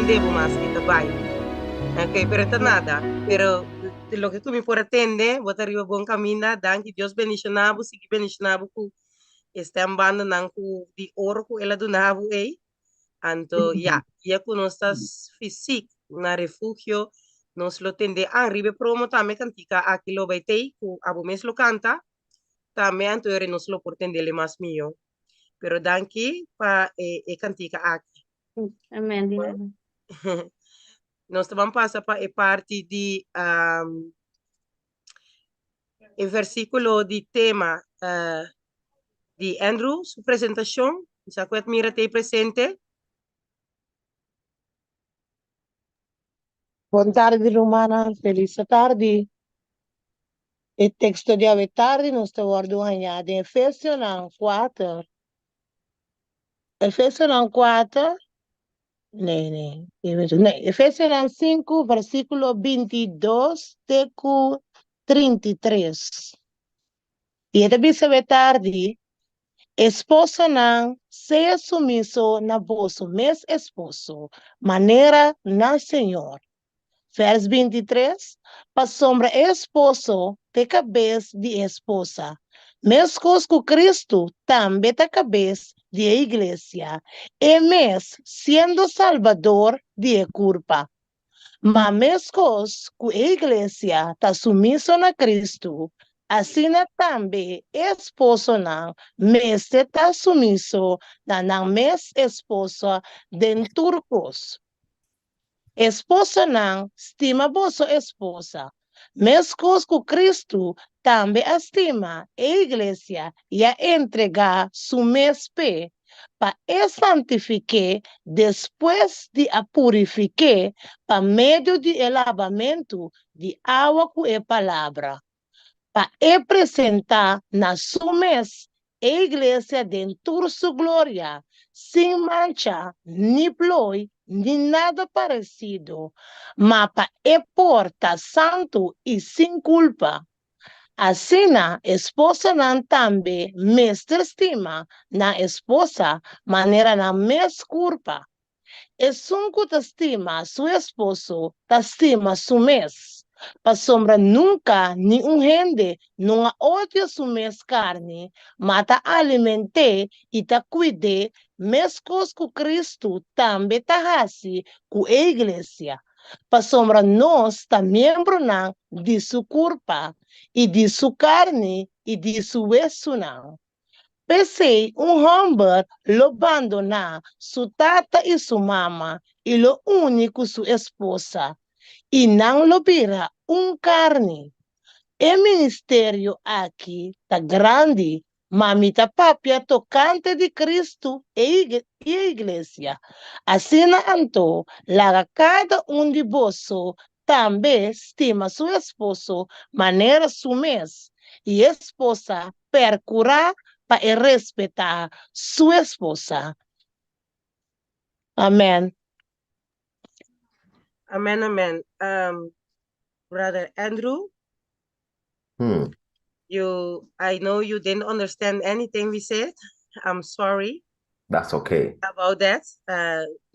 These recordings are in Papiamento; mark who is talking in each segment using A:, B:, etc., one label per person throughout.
A: tende bo mas, e ta bai. Ok, pero ta nada. Pero loke ku mi por a tende, bo ta riba bon kaminda. Danki, Dios bendishoná bo, sigui bendishoná bo ku e stembandennan ku di oro ku el a duna bo ei. Anto, ya, dia ku nos ta fysiek na refugio, nos lo tende an riba e promo tambe kantika aki lo bai tei ku abo mes lo kanta. Tambe anto ora nos lo por tendele mas mihó. Pero danki pa e, e kantika aki.
B: Amen, di nada.
A: Nos ta ban pasa pa e parti di um, e versíkulo di tema uh, di Andrew, su presentashon. Sa ku Edmira t'ei presente.
C: Bon tardi rumannan, felis tardi. E teksto di awe tardi nos ta wòrdu hañá den Efesionan kuater. Efesionan kuater, nee, nee, nee, Efesionan sinku, versíkulo 22 te ku 33. I e ta bisa awe tardi, Esposonan, sea sumiso na boso mes esposo, manera na Señor. Vers 23, Pasobra e esposo ta e kabes di e esposa, meskos ku Kristu tambe ta kabes di e iglesia, e mes siendo Salbador di e kurpa. Ma meskos ku e iglesia ta sumiso na Kristu, asina tambe e esposonan mester ta sumiso na nan mes esposa den tur kos. Esposonan, stima boso esposa, meskos ku Kristu tambe a stima e iglesia i a entregá su mes p'e, pa e santifik'é despues di a purifik'é pa medio di e labamentu di awa ku e palabra, pa e presentá na su mes e iglesia den tur su gloria, sin mancha, ni ploi, ni nada paresido, ma pa e por ta santu i sin kulpa. Asina, esposanan tambe mester stima nan esposa manera nan mes kurpa. Esun ku ta stima su esposo ta stima su mes, pasobra nunka ni un hende no a odia su mes karni, ma ta aliment'é i ta kuid'é meskos ku Kristu tambe ta hasi ku e iglesia, pasobra nos ta miembronan di su kurpa i di su karni i di su wesunan. P'esei un hòmber lo bandoná su tata i su mama i lo uni ku su esposa, i nan lo bira un karni. E ministerio aki ta grandi, ma mi ta papia tokante di Kristu i e iglesia. Asina anto, laga kada un di boso tambe stima su esposo manera su mes, i e esposa percurá pa e respetá su esposa. Amen.
A: Amen, amen. Um, Brother Andrew, you, I know you didn't understand anything we said. I'm sorry
D: That's okay.
A: about that.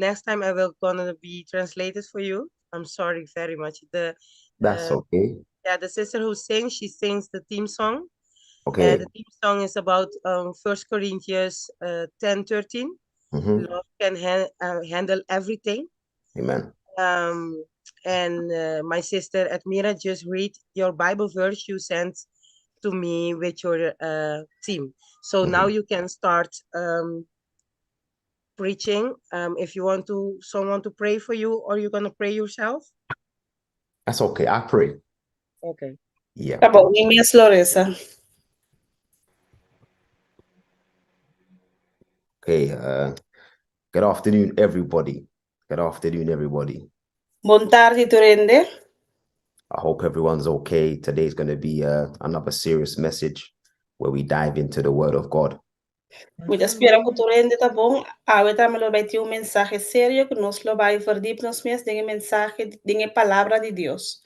A: Next time I will gonna be translated for you. I'm sorry very much. The
D: That's okay.
A: Yeah, the sister who sings, she sings the theme song. The theme song is about 1 Corinthians 10:13. Love can handle everything.
D: Amen.
A: And my sister Admira just read your Bible verse you sent to me with your theme. So now you can start preaching. If you want to, someone to pray for you, or you're going to pray yourself.
D: That's okay. I pray.
A: Okay.
D: Yeah.
E: Ta bon, mi mes lo resa.
D: Okay. Good afternoon, everybody. Good afternoon, everybody.
E: Bon tardi, tur hende.
D: I hope everyone's okay. Today's going to be another serious message where we dive into the Word of God.
E: Mi ta spera ku tur hende ta bon. Awe tambe lo bai tin un mensahe serio ku nos lo bai verdiep nos mes den e mensahe, den e palabra di Dios.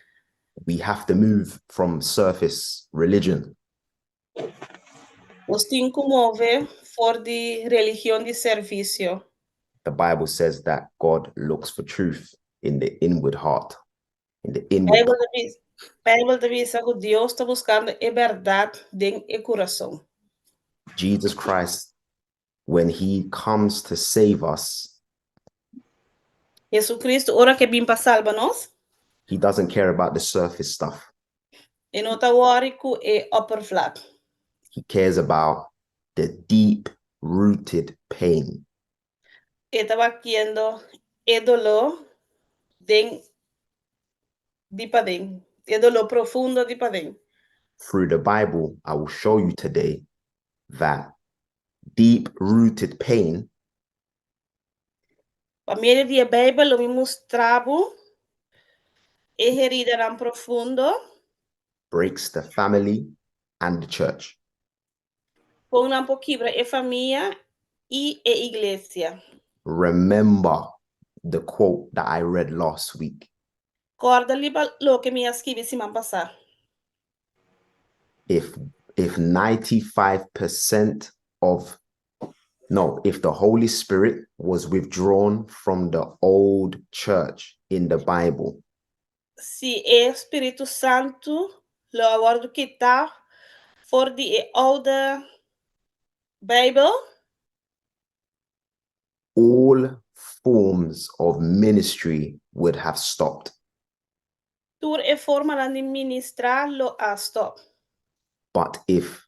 D: We have to move from surface religion.
E: Nos tin ku move for di religion di servisio.
D: The Bible says that God looks for truth in the inward heart, in the inward.
E: Bijbel ta bisa, Bijbel ta bisa ku Dios ta buskando e bèrdat den e kurason.
D: Jesus Christ, when he comes to save us,
E: Jesucristo, ora ku e bin pa salba nos,
D: he doesn't care about the surface stuff.
E: E no ta worry ku e oppervlak.
D: He cares about the deep rooted pain.
E: E ta wakiendo e doló den di paden, e doló profundo di paden.
D: Through the Bible, I will show you today that deep rooted pain
E: Pa medio di e Bijbel lo mi mustra bo e heridanan profundo
D: breaks the family and the church.
E: Kon nan por kibra e famia i e iglesia.
D: Remember the quote that I read last week.
E: Kòrda riba loke mi a skibi siman pasá.
D: If 95% of, no, if the Holy Spirit was withdrawn from the old church in the Bible,
E: Si e Spiritu Santu lo a wòrdu kitá for di e oude Bijbel,
D: all forms of ministry would have stopped.
E: Tur e formanan di ministrá lo a stòp.
D: But if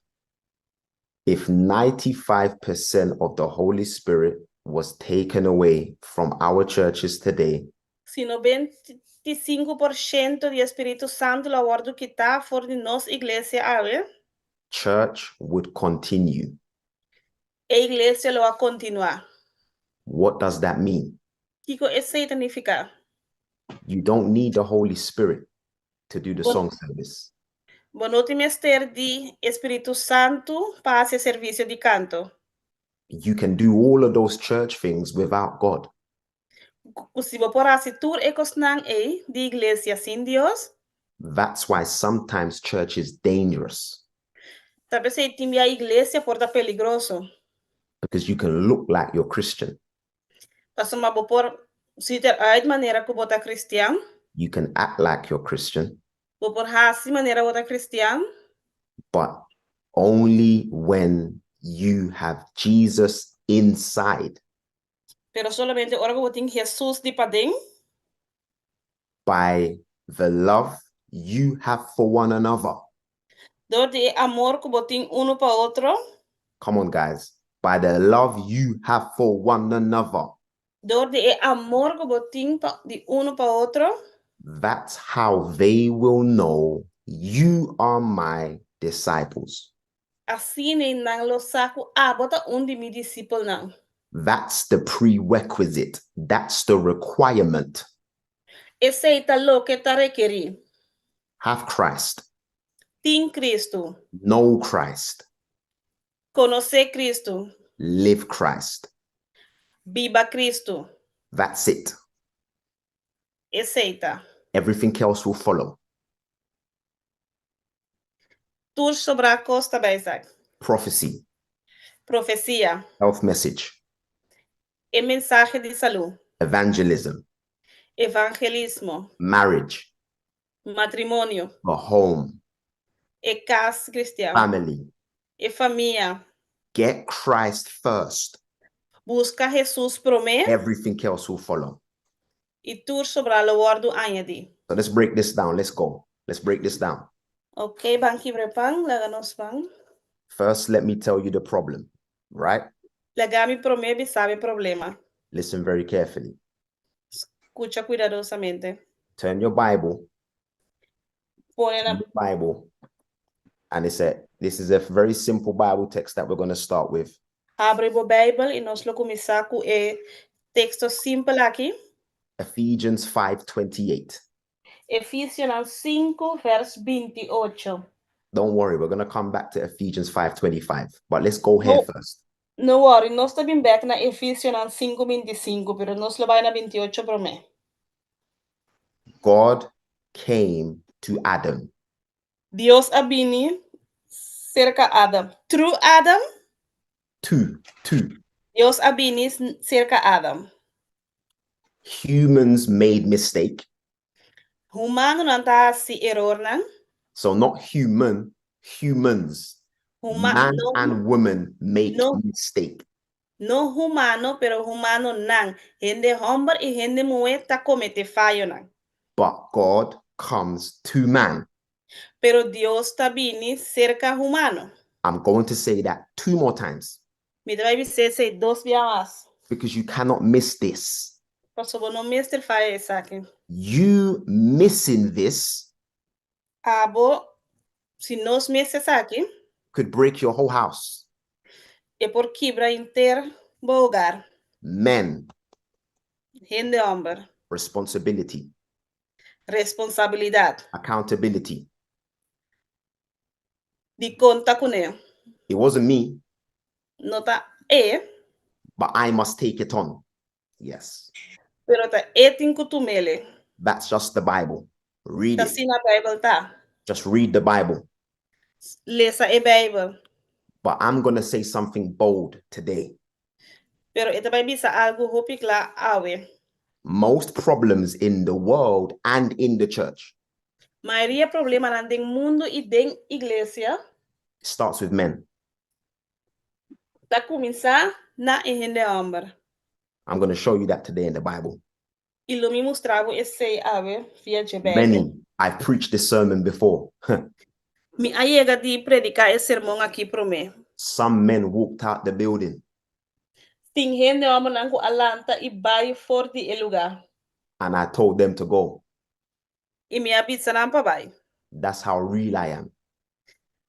D: 95% of the Holy Spirit was taken away from our churches today,
E: Si 95% di Spiritu Santu lo a wòrdu kitá for di nos iglesia awe,
D: church would continue.
E: E iglesia lo a kontinuá.
D: What does that mean?
E: Kiko esei ta nifiká?
D: You don't need the Holy Spirit to do the song service.
E: Bo no tin mester di Spiritu Santu pa hasi servisio di kanto.
D: You can do all of those church things without God.
E: Ku si bo por hasi tur e kosnan ei di iglesia sin Dios.
D: That's why sometimes church is dangerous.
E: Ta p'esei tin bia iglesia por ta peligroso.
D: Because you can look like you're Christian.
E: Pasobra bo por ziet eruit manera ku bo ta kristian.
D: You can act like you're Christian.
E: Bo por hasi manera bo ta kristian.
D: But only when you have Jesus inside.
E: Pero solamente ora ku bo tin Jesus di paden.
D: By the love you have for one another.
E: Dor di e amor ku bo tin unu pa otro.
D: Come on, guys. By the love you have for one another.
E: Dor di e amor ku bo tin pa di unu pa otro.
D: That's how they will know you are my disciples.
E: Asina nan lo sa ku abo ta un di mi disipelnan.
D: That's the prerequisite. That's the requirement.
E: Esei ta loke ta rekerí.
D: Have Christ.
E: Tin Kristu.
D: Know Christ.
E: Konosé Kristu.
D: Live Christ.
E: Biba Kristu.
D: That's it.
E: Esei ta.
D: Everything else will follow.
E: Tur sobrá kos ta bai sak.
D: Prophecy.
E: Profesia.
D: Health message.
E: E mensahe di salú.
D: Evangelism.
E: Evangelismo.
D: Marriage.
E: Matrimonio.
D: The home.
E: E kas kristian.
D: Family.
E: E famia.
D: Get Christ first.
E: Buska Jesus promé.
D: Everything else will follow.
E: I tur sobrá lo wòrdu añadí.
D: So let's break this down. Let's go. Let's break this down.
E: Ok, ban kibra e pan, laga nos ban.
D: First, let me tell you the problem, right?
E: Laga mi promé bisa bo e problema.
D: Listen very carefully.
E: Skucha kuidadosamente.
D: Turn your Bible.
E: Pone na
D: Your Bible. And it's a this is a very simple Bible text that we're going to start with.
E: Habri bo Bijbel i nos lo kuminsá ku e teksto simpel aki.
D: Ephesians 5:28.
E: Efesionan 5 vers 28.
D: Don't worry, we're going to come back to Ephesians 5:25, but let's go here
E: No.
D: first.
E: No worry, nos ta bin bèk na Efesionan 5 25, pero nos lo bai na 28 promé.
D: God came to Adam.
E: Dios a bini serka Adam. Through Adam?
D: Two, two.
E: Dios a bini serka Adam.
D: Humans made mistake.
E: Humanonan ta hasi erornan.
D: So not human, humans. Man
E: no,
D: and woman make
E: no.
D: mistake.
E: No humano, pero humanonan. Hende hòmber i hende muhé ta kometé fayonan.
D: But God comes to man.
E: Pero Dios ta bini serka humano.
D: I'm going to say that two more times.
E: Mi ta bai bis'é esei dos bia mas.
D: Because you cannot miss this.
E: Pasobra bo no mester faya esaki.
D: You missing this
E: Abo, si nos miss esaki.
D: Could break your whole house.
E: E por kibra henter bo hogar.
D: Men.
E: Hende hòmber.
D: Responsibility.
E: Responsabilidat.
D: Accountability.
E: Di konta kuné.
D: It wasn't me.
E: No ta e.
D: But I must take it on. Yes.
E: Pero ta e tin ku tum'ele.
D: That's just the Bible. Read
E: Ta
D: it.
E: asina Bijbel ta.
D: Just read the Bible.
E: Lesa e Bijbel.
D: But I'm gonna say something bold today.
E: Pero e ta bai bisa algu hopi kla awe.
D: Most problems in the world and in the church.
E: Mayoria problemanan den mundu i den iglesia.
D: Starts with men.
E: Ta kuminsá na e hende hòmber.
D: I'm gonna show you that today in the Bible.
E: I lo mi mustra bo esei awe via dje Bijbel.
D: Many, I've preached this sermon before.
E: Mi a yega di prediká e sermon akí promé.
D: Some men walked out the building.
E: Tin hende hòmbernan ku a lanta i bai for di e lugá.
D: And I told them to go.
E: I mi a bisa nan pa bai.
D: That's how real I am.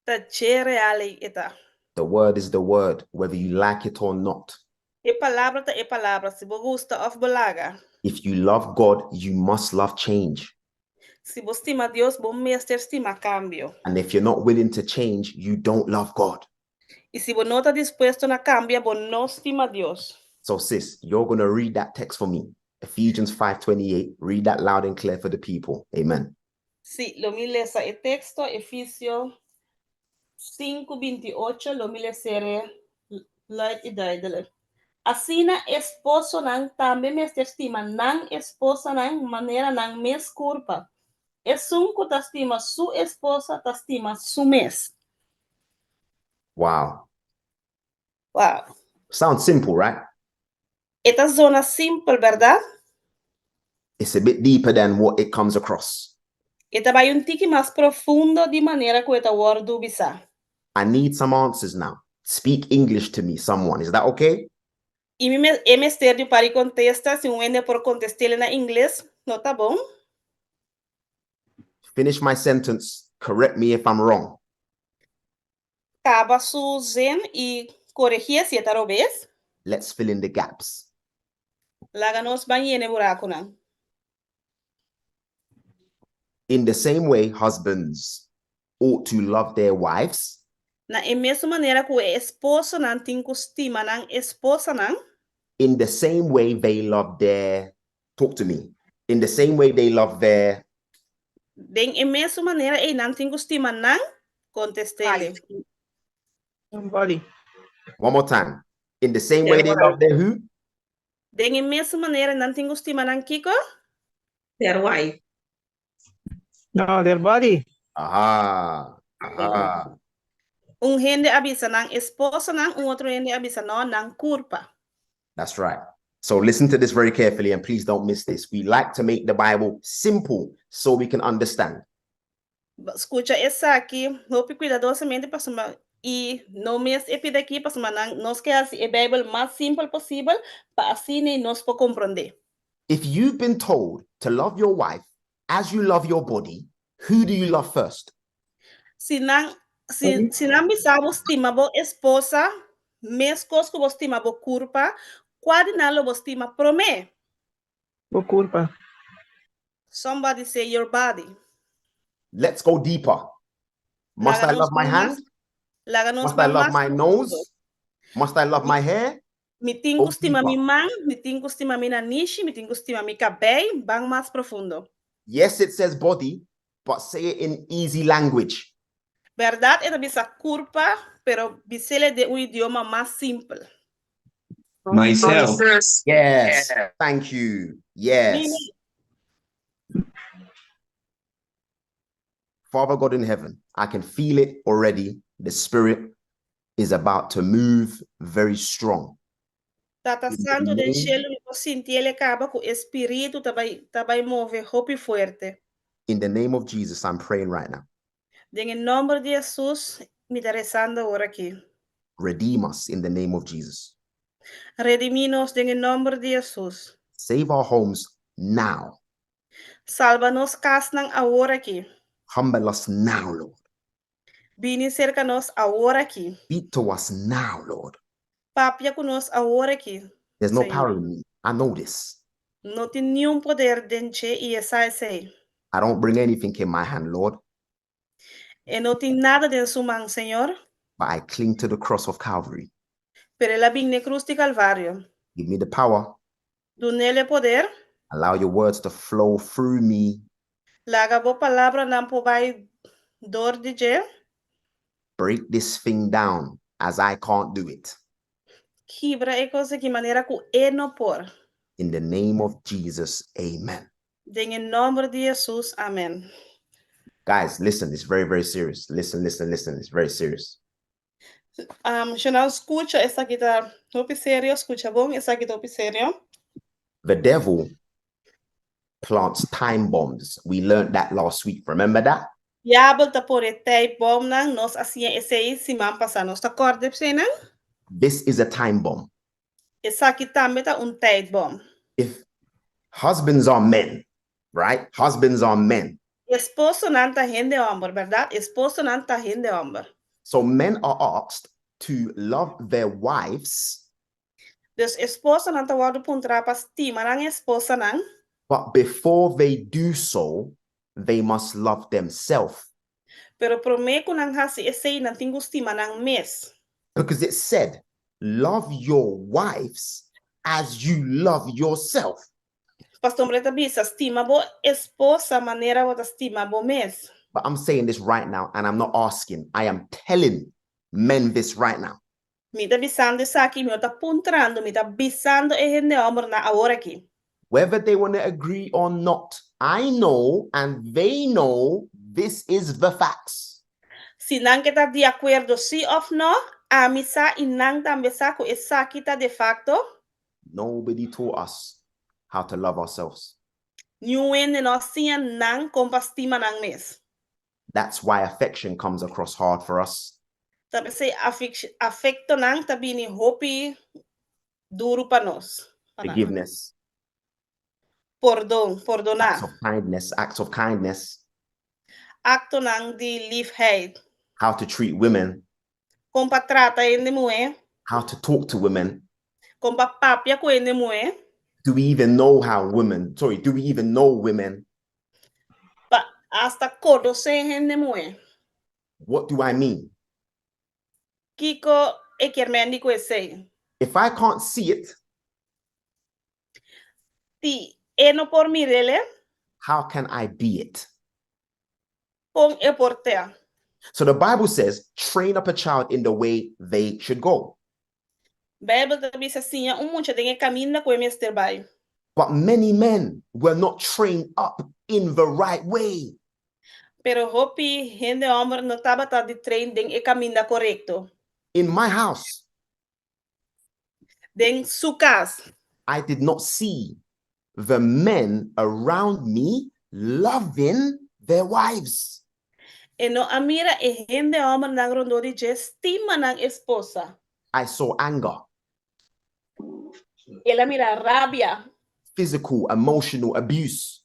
E: Ta dje real ei e ta.
D: The word is the word, whether you like it or not.
E: E palabra ta e palabra, si bo gusta òf bo laga.
D: If you love God, you must love change.
E: Si bo stima Dios, bo mester stima kambio.
D: And if you're not willing to change, you don't love God.
E: I si bo no ta dispuesto na kambia, bo no stima Dios.
D: So sis, you're gonna read that text for me. Ephesians 5:28, read that loud and clear for the people. Amen.
E: Sí, lo mi lesa e teksto, Efesio 5:28, lo mi les'é luid i duidelijk. Asina esposonan tambe mester stima nan esposanan manera nan mes kurpa. Esun ku ta stima su esposa ta stima su mes.
D: Wow.
E: Wow.
D: Sounds simple, right?
E: E ta zona simpel, bèrdat?
D: It's a bit deeper than what it comes across.
E: E ta bai un tiki mas profundo di manera ku e ta wòrdu bisá.
D: I need some answers now. Speak English to me, someone. Is that okay?
E: I mi e mester di un par di kontesta, si un hende por kontest'el na ingles, no ta bon?
D: Finish my sentence, correct me if I'm wrong.
E: Kaba su zin i koregié si e ta robes.
D: Let's fill in the gaps.
E: Laga nos ban yena e burakunan.
D: In the same way husbands ought to love their wives.
E: Na e mesun manera ku e esposonan tin ku stima nan esposanan.
D: In the same way they love their, talk to me, in the same way they love their.
E: Den e mesun manera ei nan tin ku stima nan, kontest'é.
A: Body.
D: One more time. In the same way they love their who?
E: Den e mesun manera nan tin ku stima nan kiko?
A: Their wife.
B: No, their body.
D: Aha, aha.
E: Un hende a bisa nan esposonan, un otro hende a bisa no, nan kurpa.
D: That's right. So listen to this very carefully and please don't miss this. We like to make the Bible simple so we can understand.
E: Skucha esaki hopi kuidadosamente pasobra i no mis e pida aki pasobra nan nos ke hasi e Beibel mas simpel posibel pa asina nos por komprondé.
D: If you've been told to love your wife as you love your body, who do you love first?
E: Si nan si si nan bisa bo stima bo esposa meskos ku bo stima bo kurpa, kua di nan lo bo stima promé?
B: Bo kurpa.
E: Somebody say your body.
D: Let's go deeper. Must I love my hand?
E: Laga nos
D: Must I love my nose? Must I love my hair?
E: Mi tin ku stima mi man, mi tin ku stima mi nanishi, mi tin ku stima mi kabei, ban mas profundo.
D: Yes, it says body, but say it in easy language.
E: Bèrdat e ta bisa kurpa, pero bis'é den un idioma mas simpel.
F: Myself.
D: Yes. Thank you. Yes. Father God in heaven, I can feel it already. The Spirit is about to move very strong.
E: Tata Santu den shelu, mi por sintié kaba ku e Spiritu ta bai move hopi fuerte.
D: In the name of Jesus, I'm praying right now.
E: Den nòmber di Hesus, mi ta resando awor aki.
D: Redeem us in the name of Jesus.
E: Redimí nos den nòmber di Hesus.
D: Save our homes now.
E: Salba nos kasnan awor aki.
D: Humble us now, Lord.
E: Bini serka nos awor aki.
D: Speak to us now, Lord.
E: Papia ku nos awor aki.
D: There's no
E: Señor.
D: power in me. I know this.
E: No tin ningun poder den dje i e sa esei.
D: I don't bring anything in my hand, Lord,
E: E no tin nada den su man, Señor,
D: but I cling to the cross of Calvary.
E: Pero el a bin na krus di Kalvario.
D: Give me the power.
E: Dun'é poder.
D: Allow your words to flow through me.
E: Laga bo palabranan por bai dor di dje.
D: Break this thing down as I can't do it.
E: Kibra e kos aki manera ku e no por.
D: In the name of Jesus, amen.
E: Den nòmber di Hesus, amèn.
D: Guys, listen, it's very, very serious. Listen, listen, listen. It's very serious.
E: Shonnan, skucha, esaki ta hopi serio, skucha bon, esaki ta hopi serio.
D: The devil plants time bombs. We learned that last week. Remember that?
E: Diabel ta pone tijdbomnan, nos a siña esei siman pasá, nos ta kòrda eseinan?
D: This is a time bomb.
E: Esaki tambe ta un tijdbom.
D: If husbands are men, right? Husbands are men.
E: Esposonan ta hende hòmber, bèrdat? Esposonan ta hende hòmber.
D: So men are asked to love their wives,
E: Dus esposonan ta wòrdu puntrá pa stima nan esposanan,
D: but before they do so, they must love themselves.
E: Pero promé ku nan hasi esei, nan tin ku stima nan mes.
D: Because it said, "Love your wives as you love yourself."
E: Pasobra e ta bisa, stima bo esposa manera bo ta stima bo mes.
D: But I'm saying this right now, and I'm not asking, I am telling men this right now.
E: Mi ta bisando esaki, mi no ta puntrando, mi ta bisando e hende hòmbernan awor aki.
D: Whether they want to agree or not, I know and they know this is the facts.
E: Si nan ke ta di akuerdo si òf no, ami sa i nan tambe sa ku esaki ta de facto.
D: Nobody taught us how to love ourselves.
E: Niun hende no a siña nan kon pa stima nan mes.
D: That's why affection comes across hard for us.
E: Ta p'esei afektonan ta bini hopi duru pa nos. Pa nan.
D: Forgiveness,
E: Pordon, pordoná.
D: acts of kindness, acts of kindness,
E: Aktonan di liefheid.
D: How to treat women,
E: Kon pa trata hende muhé.
D: How to talk to women.
E: Kon pa papia ku hende muhé.
D: Do we even know how women, sorry, do we even know women?
E: Pa hasta konosé hende muhé.
D: What do I mean?
E: Kiko e ke men ku esei?
D: If I can't see it,
E: Si e no por mir'é,
D: how can I be it?
E: Kon e por ta.
D: So the Bible says, "Train up a child in the way they should go."
E: Beibel ta bisa siña un mucha den e kaminda ku e mester bai.
D: But many men were not trained up in the right way.
E: Pero hopi hende hòmber no tabata di train den e kaminda korekto.
D: In my house,
E: Den su kas.
D: I did not see the men around me loving their wives.
E: E no a mira e hende hòmbernan rondó di dje stima nan esposa.
D: I saw anger,
E: El a mira rabia,
D: physical, emotional abuse.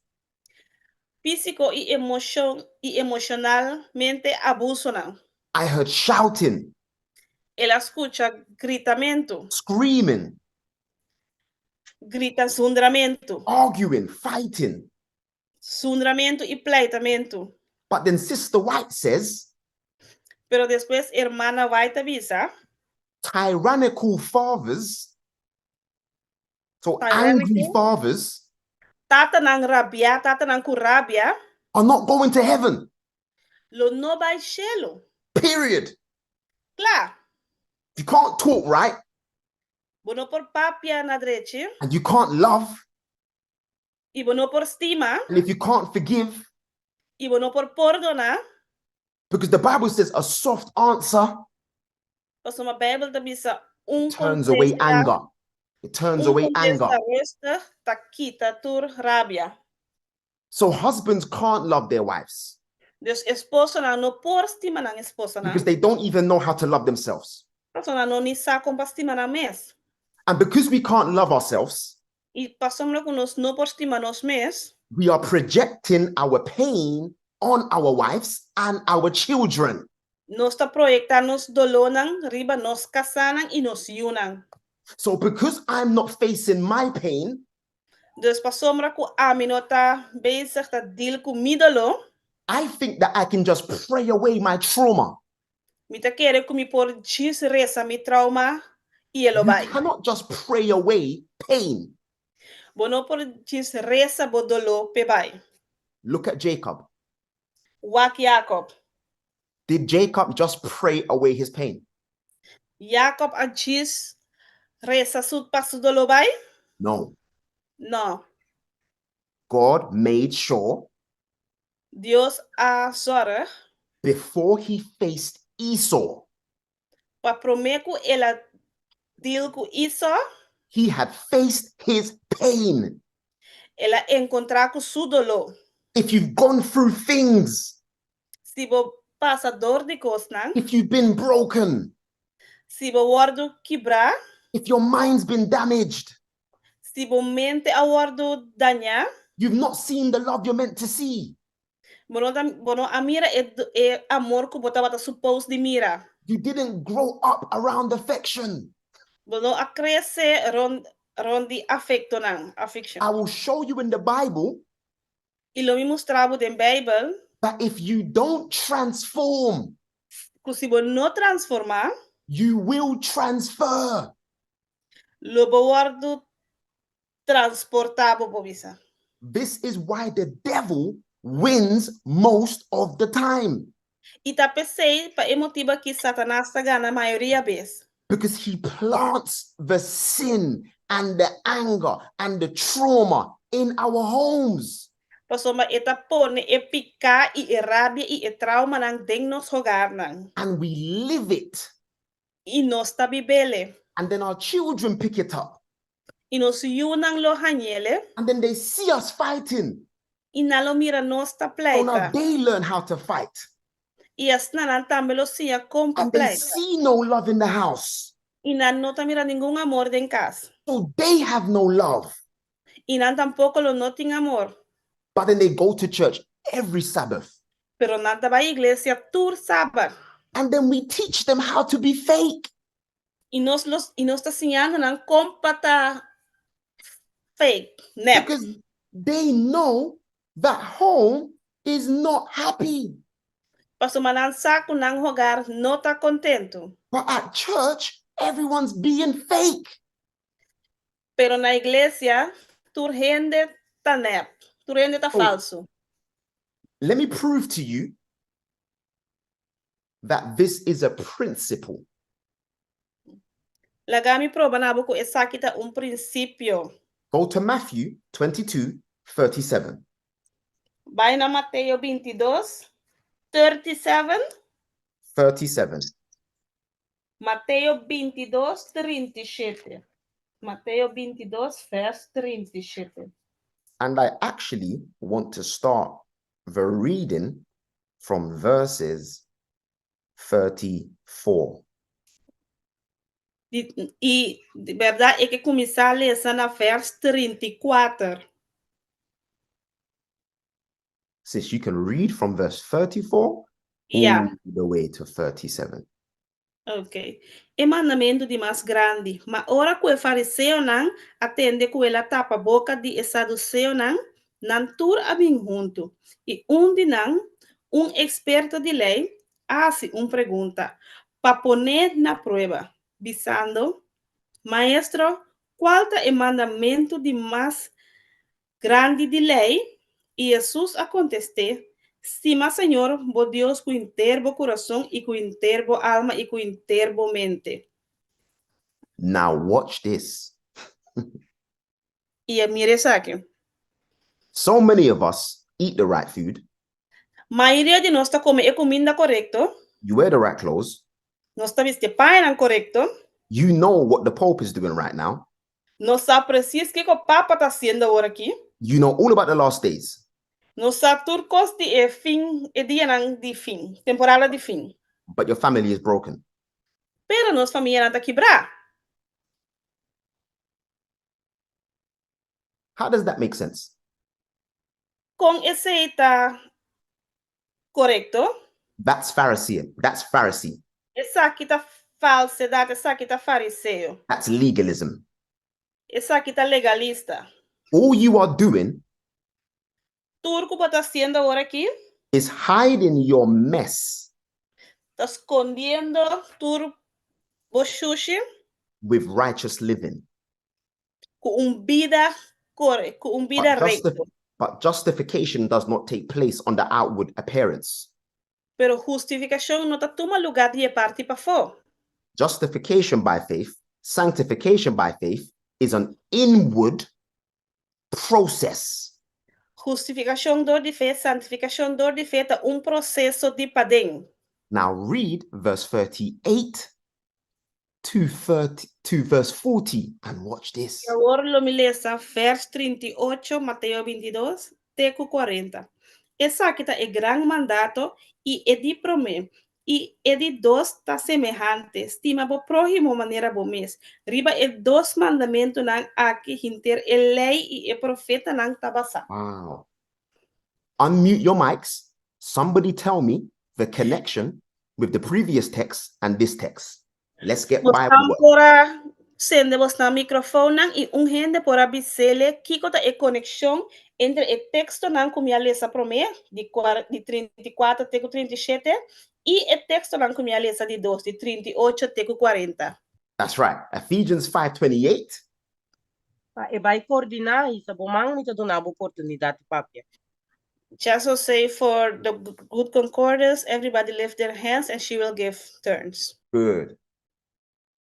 E: Físiko i emoshonalmente abusonan.
D: I heard shouting,
E: El a skucha gritamentu,
D: screaming,
E: grita zundramentu,
D: arguing, fighting.
E: Zundramentu i pleitamentu.
D: But then Sister White says,
E: Pero despues ruman White ta bisa,
D: tyrannical fathers, so angry
E: Tyrannical?
D: Fathers,
E: Tatanan rabia, tatanan ku rabia,
D: are not going to heaven.
E: Lo no bai shelu.
D: Period.
E: Kla,
D: If you can't talk right,
E: Bo no por papia na drechi.
D: And you can't love.
E: I bo no por stima.
D: And if you can't forgive.
E: I bo no por pordoná.
D: Because the Bible says a soft answer.
E: Pasobra Beibel ta bisa un
D: turns away anger. It turns away anger.
E: rustig ta kita tur rabia.
D: So husbands can't love their wives.
E: Dus esposonan no por stima nan esposanan.
D: Because they don't even know how to love themselves.
E: Pasobra nan no ni sa kon pa stima nan mes.
D: And because we can't love ourselves,
E: I pasobra ku nos no por stima nos mes,
D: we are projecting our pain on our wives and our children.
E: Nos ta proyektá nos dolónan riba nos kasánan i nos yunan.
D: So because I'm not facing my pain,
E: Dus pasobra ku ami no ta bezig ta deal ku mi doló,
D: I think that I can just pray away my trauma.
E: Mi ta kere ku mi por djis resa mi trauma i e lo
D: You
E: bai.
D: cannot just pray away pain.
E: Bo no por djis resa bo doló p'e bai.
D: Look at Jacob.
E: Wak Jakob.
D: Did Jacob just pray away his pain?
E: Jakob a djis resa su pa su doló bai?
D: No.
E: No.
D: God made sure
E: Dios a sòrg.
D: Before he faced Esau.
E: Pa promé ku el a deal ku Esau.
D: He had faced his pain.
E: El a enkontrá ku su doló.
D: If you've gone through things.
E: Si bo pasa dor di kosnan.
D: If you've been broken.
E: Si bo wòrdu kibrá.
D: If your mind's been damaged.
E: Si bo mente a wòrdu dañá.
D: You've not seen the love you're meant to see.
E: Bo no ta, bo no a mira e, e amor ku bo tabata supposed di mira.
D: You didn't grow up around affection.
E: Bo no a krese rond, rond di afektonan, affection.
D: I will show you in the Bible
E: I lo mi mustra bo den Beibel.
D: that if you don't transform,
E: Ku si bo no transformá.
D: you will transfer.
E: Lo bo wòrdu transportá, bo por bisa.
D: This is why the devil wins most of the time.
E: I ta p'esei, pa e motibu akí Satanas ta gana mayoria bes.
D: Because he plants the sin and the anger and the trauma in our homes.
E: Pasobra e ta pone e piká i e rabia i e traumanan den nos hogarnan.
D: And we live it.
E: I nos ta bib'ele.
D: And then our children pick it up.
E: I nos yunan lo hañ'ele.
D: And then they see us fighting.
E: I nan lo mira nos ta
D: So now
E: pleita.
D: they learn how to fight.
E: I asina nan tambe lo siña kon pa
D: And they
E: pleita.
D: see no love in the house.
E: I nan no ta mira ningun amor den kas.
D: So they have no love.
E: I nan tampoko lo no tin amor.
D: But then they go to church every Sabbath.
E: Pero nan ta bai iglesia tur Sabat.
D: And then we teach them how to be fake.
E: I nos los i nos ta siñando nan kon pa ta fake, nep.
D: Because they know that home is not happy.
E: Pasobra nan sa ku nan hogar no ta kontentu.
D: But at church, everyone's being fake.
E: Pero na iglesia, tur hende ta nep, tur hende ta
D: Oh.
E: falsu.
D: Let me prove to you that this is a principle.
E: Laga mi proba na bo ku esaki ta un prinsipio.
D: Go to Matthew 22 37.
E: Bai na Mateo 22, 37.
D: 37.
E: Mateo 22, 37. Mateo 22, vers 37.
D: And I actually want to start the reading from verses 34.
E: Di, i, di bèrdat, e ke kuminsá lesa na vers 34.
D: Sis, you can read from verse 34
E: Ja.
D: all the way to 37.
E: Ok. E mandamentu di mas grandi. Ma ora ku e fariseonan a tende ku el a tapa boka di e saduseonan, nan tur a bin huntu. I un di nan, un eksperto di lei, a hasi un pregunta pa pon'é na prueba, bisando, Maestro, kual ta e mandamentu di mas grandi di lei? I Hesus a kontest'é, Stima Señor bo Dios ku henter bo kurason i ku henter bo alma i ku henter bo mente.
D: Now watch this.
E: I mira esaki.
D: So many of us eat the right food.
E: Mayoria di nos ta kome e kuminda korekto.
D: You wear the right clothes.
E: Nos ta bisti pañanan korekto.
D: You know what the Pope is doing right now.
E: Nos sa presis kiko Papa ta hasiendo awor aki.
D: You know all about the last days.
E: Nos sa tur kos di e fin, e dianan di fin, temporada di fin.
D: But your family is broken.
E: Pero nos famianan ta kibrá.
D: How does that make sense?
E: Kon esei ta korekto?
D: That's Pharisean. That's Pharisee.
E: Esaki ta falsedat, esaki ta fariseo.
D: That's legalism.
E: Esaki ta legalista.
D: All you are doing
E: Tur ku bo ta hasiendo awor aki
D: is hiding your mess
E: ta skondiendo tur bo shushi
D: with righteous living.
E: ku un bida kore, ku un bida
D: But,
E: rekto.
D: but justification does not take place on the outward appearance.
E: Pero hustifikashon no ta tuma lugá di e parti pafó.
D: Justification by faith, sanctification by faith is an inward process.
E: Hustifikashon dor di fe, santifikashon dor di fe ta un proseso di paden.
D: Now read verse 38 to 30 to verse 40 and watch this.
E: I awor lo mi lesa vers 38, Mateo 22, te ku 40. Esaki ta e gran mandato i e di promé. I e di dos ta semehante, Stima bo próhimo manera bo mes. Riba e dos mandamentunan aki henter e Lei i e Profetanan ta basá.
D: Wow. Unmute your mics. Somebody tell me the connection with the previous text and this text. Let's get Bible
E: Bosnan
D: work.
E: por a sende bosnan mikrofoonnan i un hende por a bis'ele kiko ta e konekshon entre e tekstonan ku mi a lesa promé, di di 34 te ku 37, i e tekstonan ku mi a lesa di dos, di 38 te ku 40.
D: That's right. Ephesians 5:28.
A: Pa e bai koordiná, hisa bo man, mi ta duna bo oportunidat di papia.
E: Just will say for the good concordance, everybody lift their hands and she will give turns.
D: Good.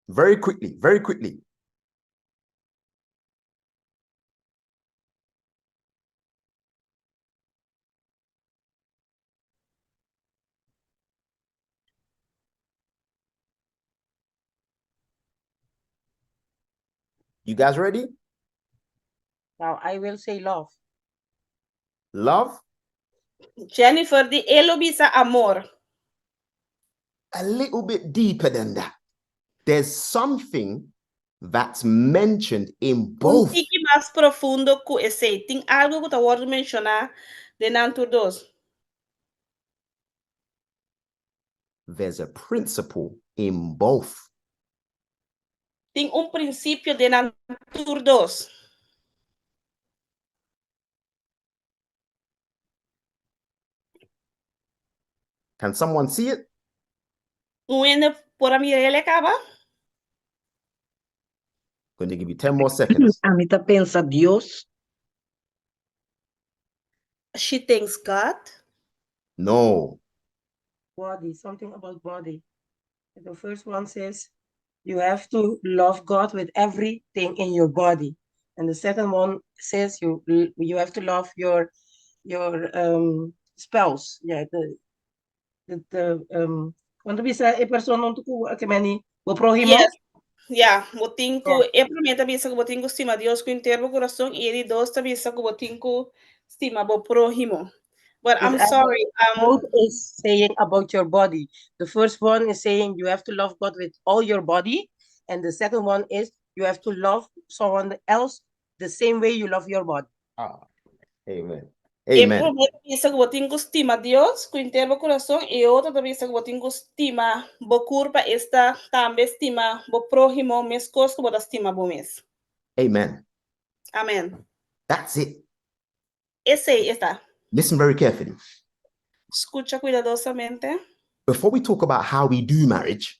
D: Very quickly, very quickly. You guys ready?
A: Now I will say love.
D: Love?
E: Jennifer di e lo bisa amor.
D: A little bit deeper than that. There's something that's mentioned in both.
E: Un tiki mas profundo ku esei. Tin algu ku ta wòrdu menshoná den nan tur dos.
D: There's a principle in both.
E: Tin un prinsipio den nan tur dos.
D: Can someone see it?
E: Un hende por a mira el kaba?
D: Going to give you 10 more seconds.
F: Ami ta pensa Dios.
E: She thinks God.
D: No.
A: Body, something about body. The first one says you have to love God with everything in your body. And the second one says you you have to love your your um, spouse. Yeah, the the, the um cuando bisa e persona ku ke meni bo prójimo.
E: Yes. Ya, bo tin ku e promé ta bisa ku bo tin ku stima Dios ku henter bo kurason i e di dos ta bisa ku bo tin ku stima bo próhimo. But I'm sorry.
A: Both is saying about your body. The first one is saying you have to love God with all your body, and the second one is you have to love someone else the same way you love your body.
D: Ah, amen.
E: E
D: Amen.
E: promé ta bisa ku bo tin ku stima Dios ku henter bo kurason i e otro ta bisa ku bo tin ku stima bo kurpa, esta tambe stima bo próhimo meskos ku bo ta stima bo mes.
D: Amen.
E: Amen.
D: That's it.
E: Esei e ta.
D: Listen very carefully.
E: Skucha kuidadosamente.
D: Before we talk about how we do marriage,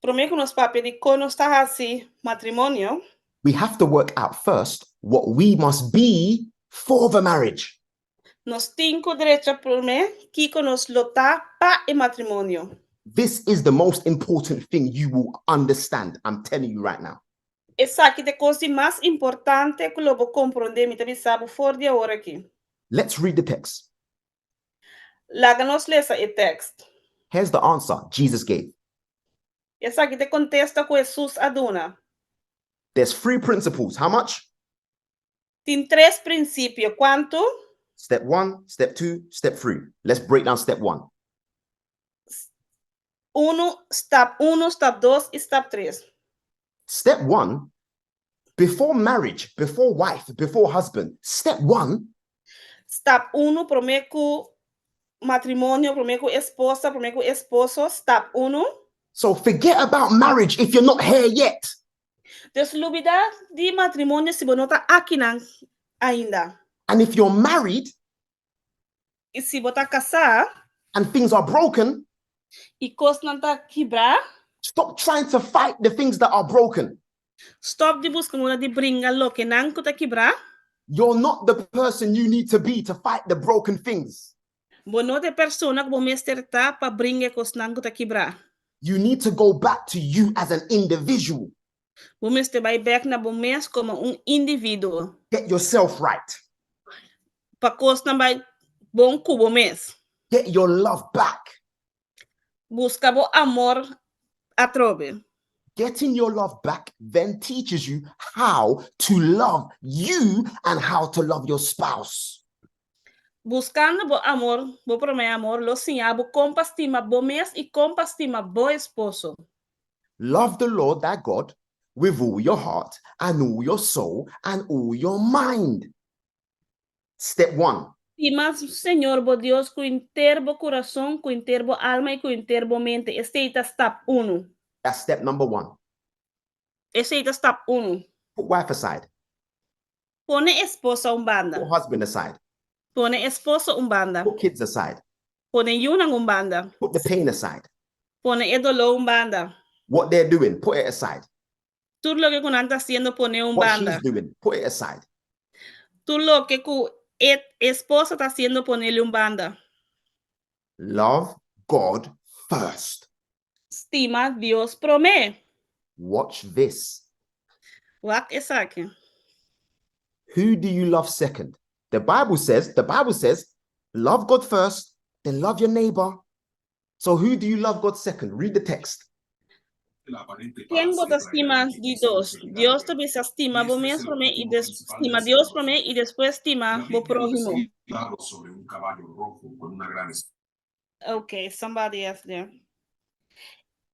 E: Promé ku nos papia di kon nos ta hasi matrimonio,
D: we have to work out first what we must be for the marriage.
E: Nos tin ku drecha promé kiko nos lo ta pa e matrimonio.
D: This is the most important thing you will understand. I'm telling you right now.
E: Esaki ta e kos mas importante ku lo bo komprondé, mi ta bisa bo for di awor aki.
D: Let's read the text.
E: Laga nos lesa e teksto.
D: Here's the answer Jesus gave.
E: Esaki ta e kontesta ku Hesus a duna.
D: There's three principles. How much?
E: Tin tres prinsipio. Kuantu?
D: Step one, step two, step three. Let's break down step one.
E: 1, stap 1, stap 2 i stap 3.
D: Step one, before marriage, before wife, before husband, step one
E: Stap 1, promé ku matrimonio, promé ku esposa, promé ku esposo, stap 1.
D: So forget about marriage if you're not here yet.
E: Dus lubidá di matrimonio si bo no ta akinan ainda.
D: And if you're married
E: I si bo ta kasá
D: and things are broken,
E: i kosnan ta kibrá,
D: stop trying to fight the things that are broken.
E: Stòp di buska moda di bringa lokenan ku ta kibrá.
D: You're not the person you need to be to fight the broken things.
E: Bo no ta e persona ku bo mester ta pa bringa e kosnan ku ta kibrá.
D: You need to go back to you as an individual.
E: Bo mester bai bèk na bo mes komo un individuo.
D: Get yourself right.
E: Pa kosnan bai bon ku bo mes.
D: Get your love back.
E: Buska bo amor atrobe.
D: Getting your love back then teaches you how to love you and how to love your spouse.
E: Buskando bo amor, bo promé amor, lo siña bo kon pa stima bo mes i kon pa stima bo esposo.
D: Love the Lord thy God with all your heart and all your soul and all your mind. Step one.
E: Stima Señor bo Dios ku henter bo kurason, ku henter bo alma i ku henter bo mente. Esei ta stap 1.
D: That's step number one.
E: Esei ta stap 1.
D: Put wife aside.
E: Pone esposa un banda.
D: Put husband aside.
E: Pone esposo un banda.
D: Put kids aside.
E: Pone yunan un banda.
D: Put the pain aside.
E: Pone e doló un banda.
D: What they're doing, put it aside.
E: Tur loke ku nan ta hasiendo, pone un
D: What
E: banda.
D: she's doing, put it aside.
E: Tur loke ku e esposa ta hasiendo, ponele un banda.
D: Love God first.
E: Stima Dios promé.
D: Watch this.
E: Wak esaki.
D: Who do you love second? The Bible says, love God first, then love your neighbor. So who do you love God second? Read the text.
E: Ken bo ta stima di dos? Dios ta bisa stima bo mes promé i stima Dios promé i despues stima bo próhimo.
G: Sobre un caballo rojo con una gran
E: Okay, somebody else there.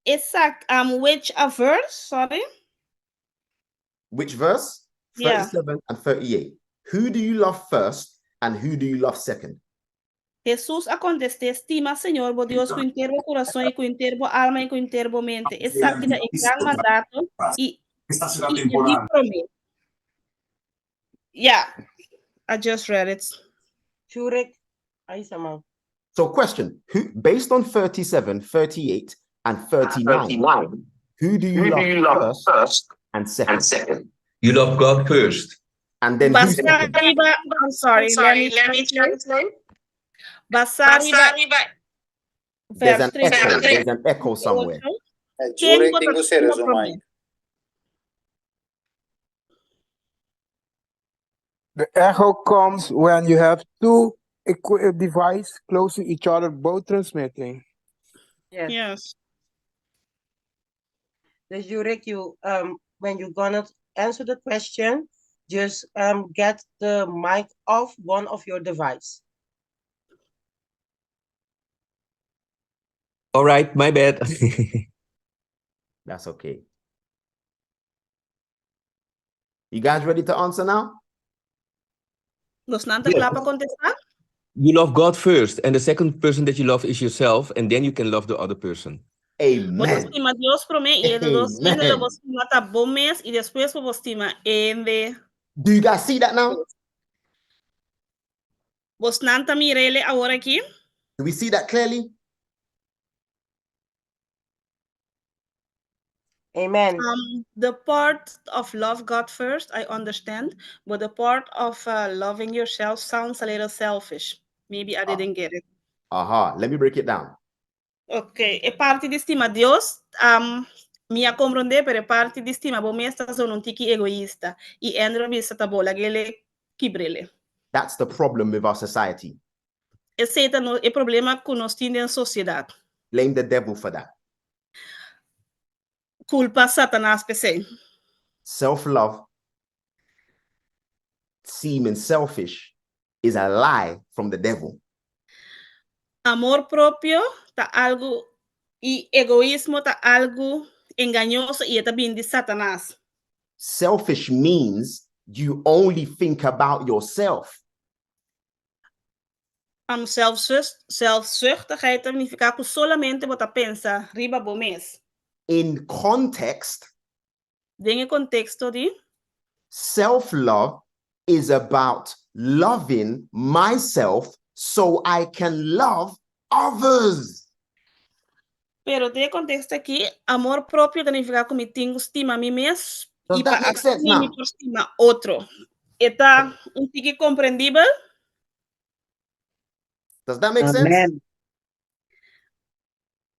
E: Isaac, which a verse? Sorry.
D: Which verse?
E: Yeah.
D: 37 and 38. Who do you love first and who do you love second?
E: Hesus a kontest'é: Stima Señor, bo Dios, ku henter bo kurason i ku henter bo alma i ku henter bo mente. Esaki ta e gran mandato i
G: Esta será
E: i
G: temporal.
E: Promé. Yeah, I just read it.
A: Churek, ay sama.
D: So question, who based on 37, 38 and 39, who do you love first and second?
H: You love God first.
D: And then who's
E: Basá
D: second?
E: riba, I'm sorry, let me translate. Basá riba,
D: There's
E: verse
D: an echo.
E: 37.
D: There's an echo somewhere.
E: Ken
I: Jurek
E: bo ta
I: tin ku sera
E: stima
I: su
E: promé?
I: mic.
J: The echo comes when you have two devices close to each other, both transmitting.
A: Yes.
E: Yes.
A: Dus Jurek, you when you're gonna answer the question, just get the mic off one of your device.
H: All right, my bad.
D: That's okay. You guys ready to answer now?
E: Boso ta
H: Yes.
E: kla pa kontestá?
H: You love God first, and the second person that you love is yourself, and then you can love the other person.
E: Bo ta
D: Amen.
E: stima Dios promé i e dos
D: Amen.
E: hende bo stima ta bo mes i despues bo stima hende.
D: Do you guys see that now?
E: Boso ta mir'é awor aki?
D: Do we see that clearly?
A: Amen.
E: The part of love God first, I understand, but the part of loving yourself sounds a little selfish. Maybe I didn't get it.
D: Aha, let me break it down.
E: Ok, e parti di stima Dios, mi a komprondé, pero e parti di stima bo mes ta zona un tiki egoista. I Andrew a bisa ta bo, lag'é kibr'é.
D: That's the problem with our society.
E: Esei ta e problema ku nos tin den sosiedat.
D: Blame the devil for that.
E: Kulpa Satanas p'esei.
D: Self-love seeming selfish is a lie from the devil.
E: Amor propio ta algu i egoismo ta algu engañoso i e ta bini di Satanas.
D: Selfish means you only think about yourself.
E: Zelfzuchtigheid ta nifiká ku solamente bo ta pensa riba bo mes.
D: In context,
E: Den e konteksto di.
D: Self-love is about loving myself so I can love others.
E: Pero den e konteksto akí, amor propio ta nifiká ku mi tin ku stima mi mes
D: Does
E: i pa
D: that make sense
E: asina mi
D: now?
E: por stima otro. E ta un tiki komprendibel?
D: Does that make sense?
F: Amen.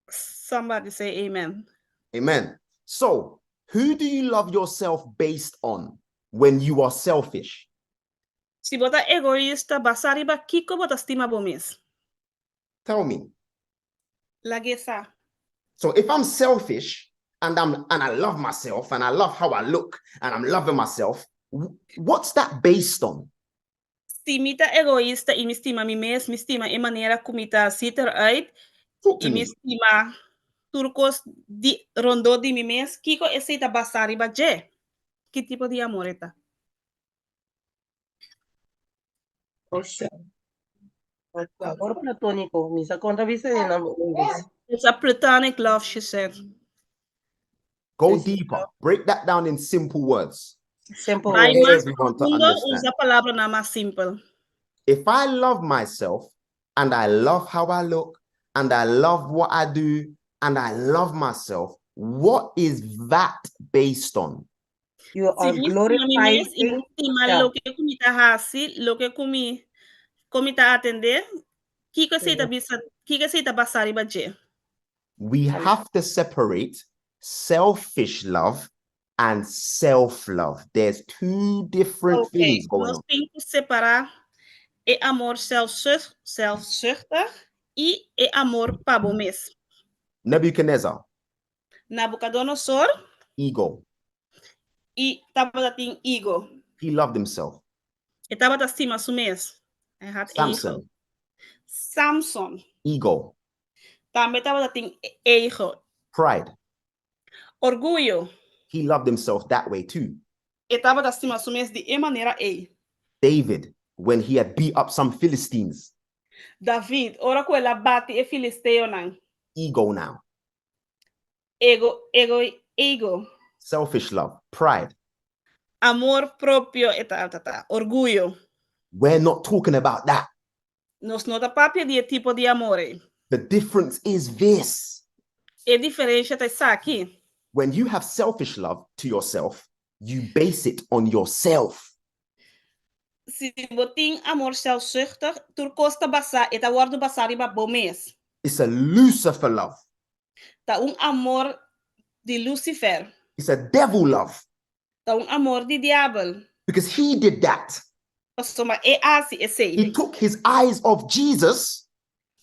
E: Somebody say amen.
D: Amen. So, who do you love yourself based on when you are selfish?
E: Si bo ta egoista, basá riba kiko bo ta stima bo mes?
D: Tell me.
E: Lag'é sa.
D: So if I'm selfish and I'm and I love myself and I love how I look and I'm loving myself, what's that based on?
E: Si mi ta egoista i mi stima mi mes, mi stima e manera ku mi ta ziet eruit
D: Talk to
E: i mi
D: me.
E: stima tur kos di rondó di mi mes, kiko esei ta basá riba dje? Ki tipo di amor e ta?
A: Amor platóniko, mi sa konta bisa den nan ingles.
E: It's a platonic love, she said.
D: Go
A: Yes.
D: deeper. Break that down in simple words.
A: Simple
E: Bai
A: words.
E: mas
D: Everyone to
E: profundo,
D: understand.
E: usa palabranan mas simpel.
D: If I love myself and I love how I look and I love what I do and I love myself, what is that based on?
A: You
E: Si
A: are
E: mi stima mi mes i mi
A: glorifying
E: stima
A: yourself.
E: loke ku mi ta hasi, loke ku mi ku mi ta atendé, kiko esei ta bisa, kiko esei ta basá riba dje?
D: We have to separate selfish love and self-love. There's two different
E: Ok,
D: things going
E: nos
D: on.
E: tin ku separá e amor selfzucht, selfzuchtig i e amor pa bo mes.
D: Nebuchadnezzar,
E: Nabucodonosor
D: ego.
E: e tabata tin ego.
D: He loved himself.
E: E tabata stima su mes. E had ego.
D: Samson,
E: Samson
D: ego.
E: tambe tabata tin ego.
D: Pride.
E: Orguyo.
D: He loved himself that way too.
E: E tabata stima su mes di e manera ei.
D: David, when he had beat up some Philistines,
E: David, ora ku el a bati e filisteonan.
D: ego now.
E: Ego, ego, ego.
D: Selfish love, pride.
E: Amor propio e ta, ta, ta. Orguyo.
D: We're not talking about that.
E: Nos no ta papia di e tipo di amor ei.
D: The difference is this.
E: E diferensia ta esaki.
D: When you have selfish love to yourself, you base it on yourself.
E: Si bo tin amor zelfzuchtig, tur kos ta basá, e ta wòrdu basá riba bo mes.
D: It's a Lucifer love.
E: Ta un amor di Lucifer.
D: It's a devil love
E: Ta un amor di diabel.
D: because he did that.
E: Pasobra el a hasi esei.
D: He took his eyes off Jesus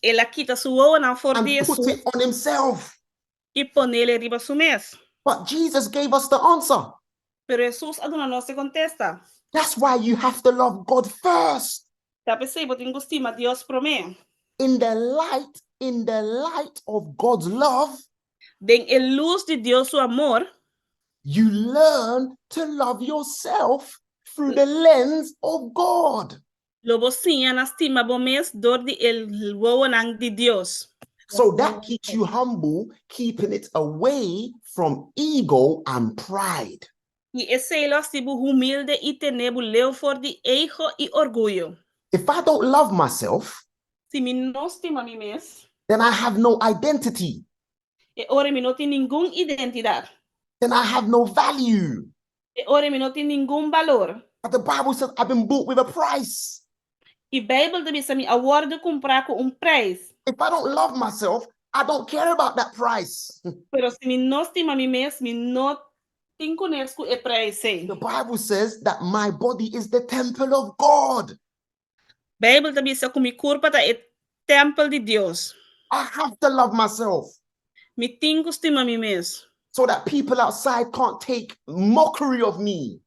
E: El a kita su wowonan for
D: and
E: di
D: put
E: Jesus
D: it on himself.
E: i pon'é riba su mes.
D: But Jesus gave us the answer.
E: Pero Jesus a duna nos e kontesta.
D: That's why you have to love God first.
E: Ta p'esei bo tin ku stima Dios promé.
D: In the light of God's love,
E: Den e lus di Dios su amor,
D: you learn to love yourself through the lens of God.
E: Lo bo siña na stima bo mes dor di e wowonan di Dios.
D: So that keeps you humble, keeping it away from ego and pride.
E: I esei lo hasi bo humilde i tene bo leu for di ego i orguyo.
D: If I don't love myself,
E: Si mi no stima mi mes,
D: then I have no identity.
E: e ora mi no tin ningun identidat.
D: Then I have no value.
E: E ora mi no tin ningun balor.
D: But the Bible says I've been bought with a price.
E: I Beibel ta bisa mi a wòrdu kumprá ku un preis.
D: If I don't love myself, I don't care about that price.
E: Pero si mi no stima mi mes, mi no tin kunes ku e preis ei.
D: The Bible says that my body is the temple of God.
E: Beibel ta bisa ku mi kurpa ta e tèmpel di Dios.
D: I have to love myself.
E: Mi tin ku stima mi mes.
D: So that people outside can't take mockery of me.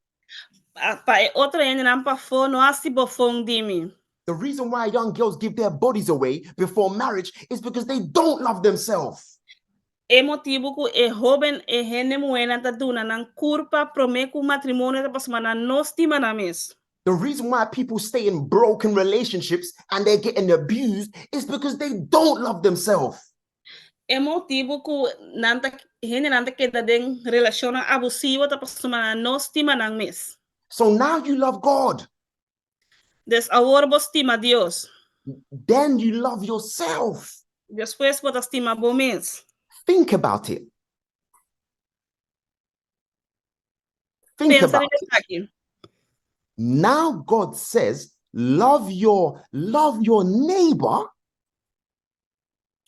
E: Pa e otro hendenan pafó no hasi bofon di mi.
D: The reason why young girls give their bodies away before marriage is because they don't love themselves.
E: E motibu ku e hóben e hende muhénan ta duna nan kurpa promé ku matrimonio ta pasobra nan no stima nan mes.
D: The reason why people stay in broken relationships and they're getting abused is because they don't love themselves.
E: E motibu ku nan ta hendenan ta keda den relashonnan abusivo ta pasobra nan no stima nan mes.
D: So now you love God.
E: Dus awor bo stima Dios.
D: Then you love yourself.
E: Despues bo ta stima bo mes.
D: Think about it. Think
E: Pensa
D: about
E: riba
D: it.
E: esaki.
D: Now God says, love your neighbor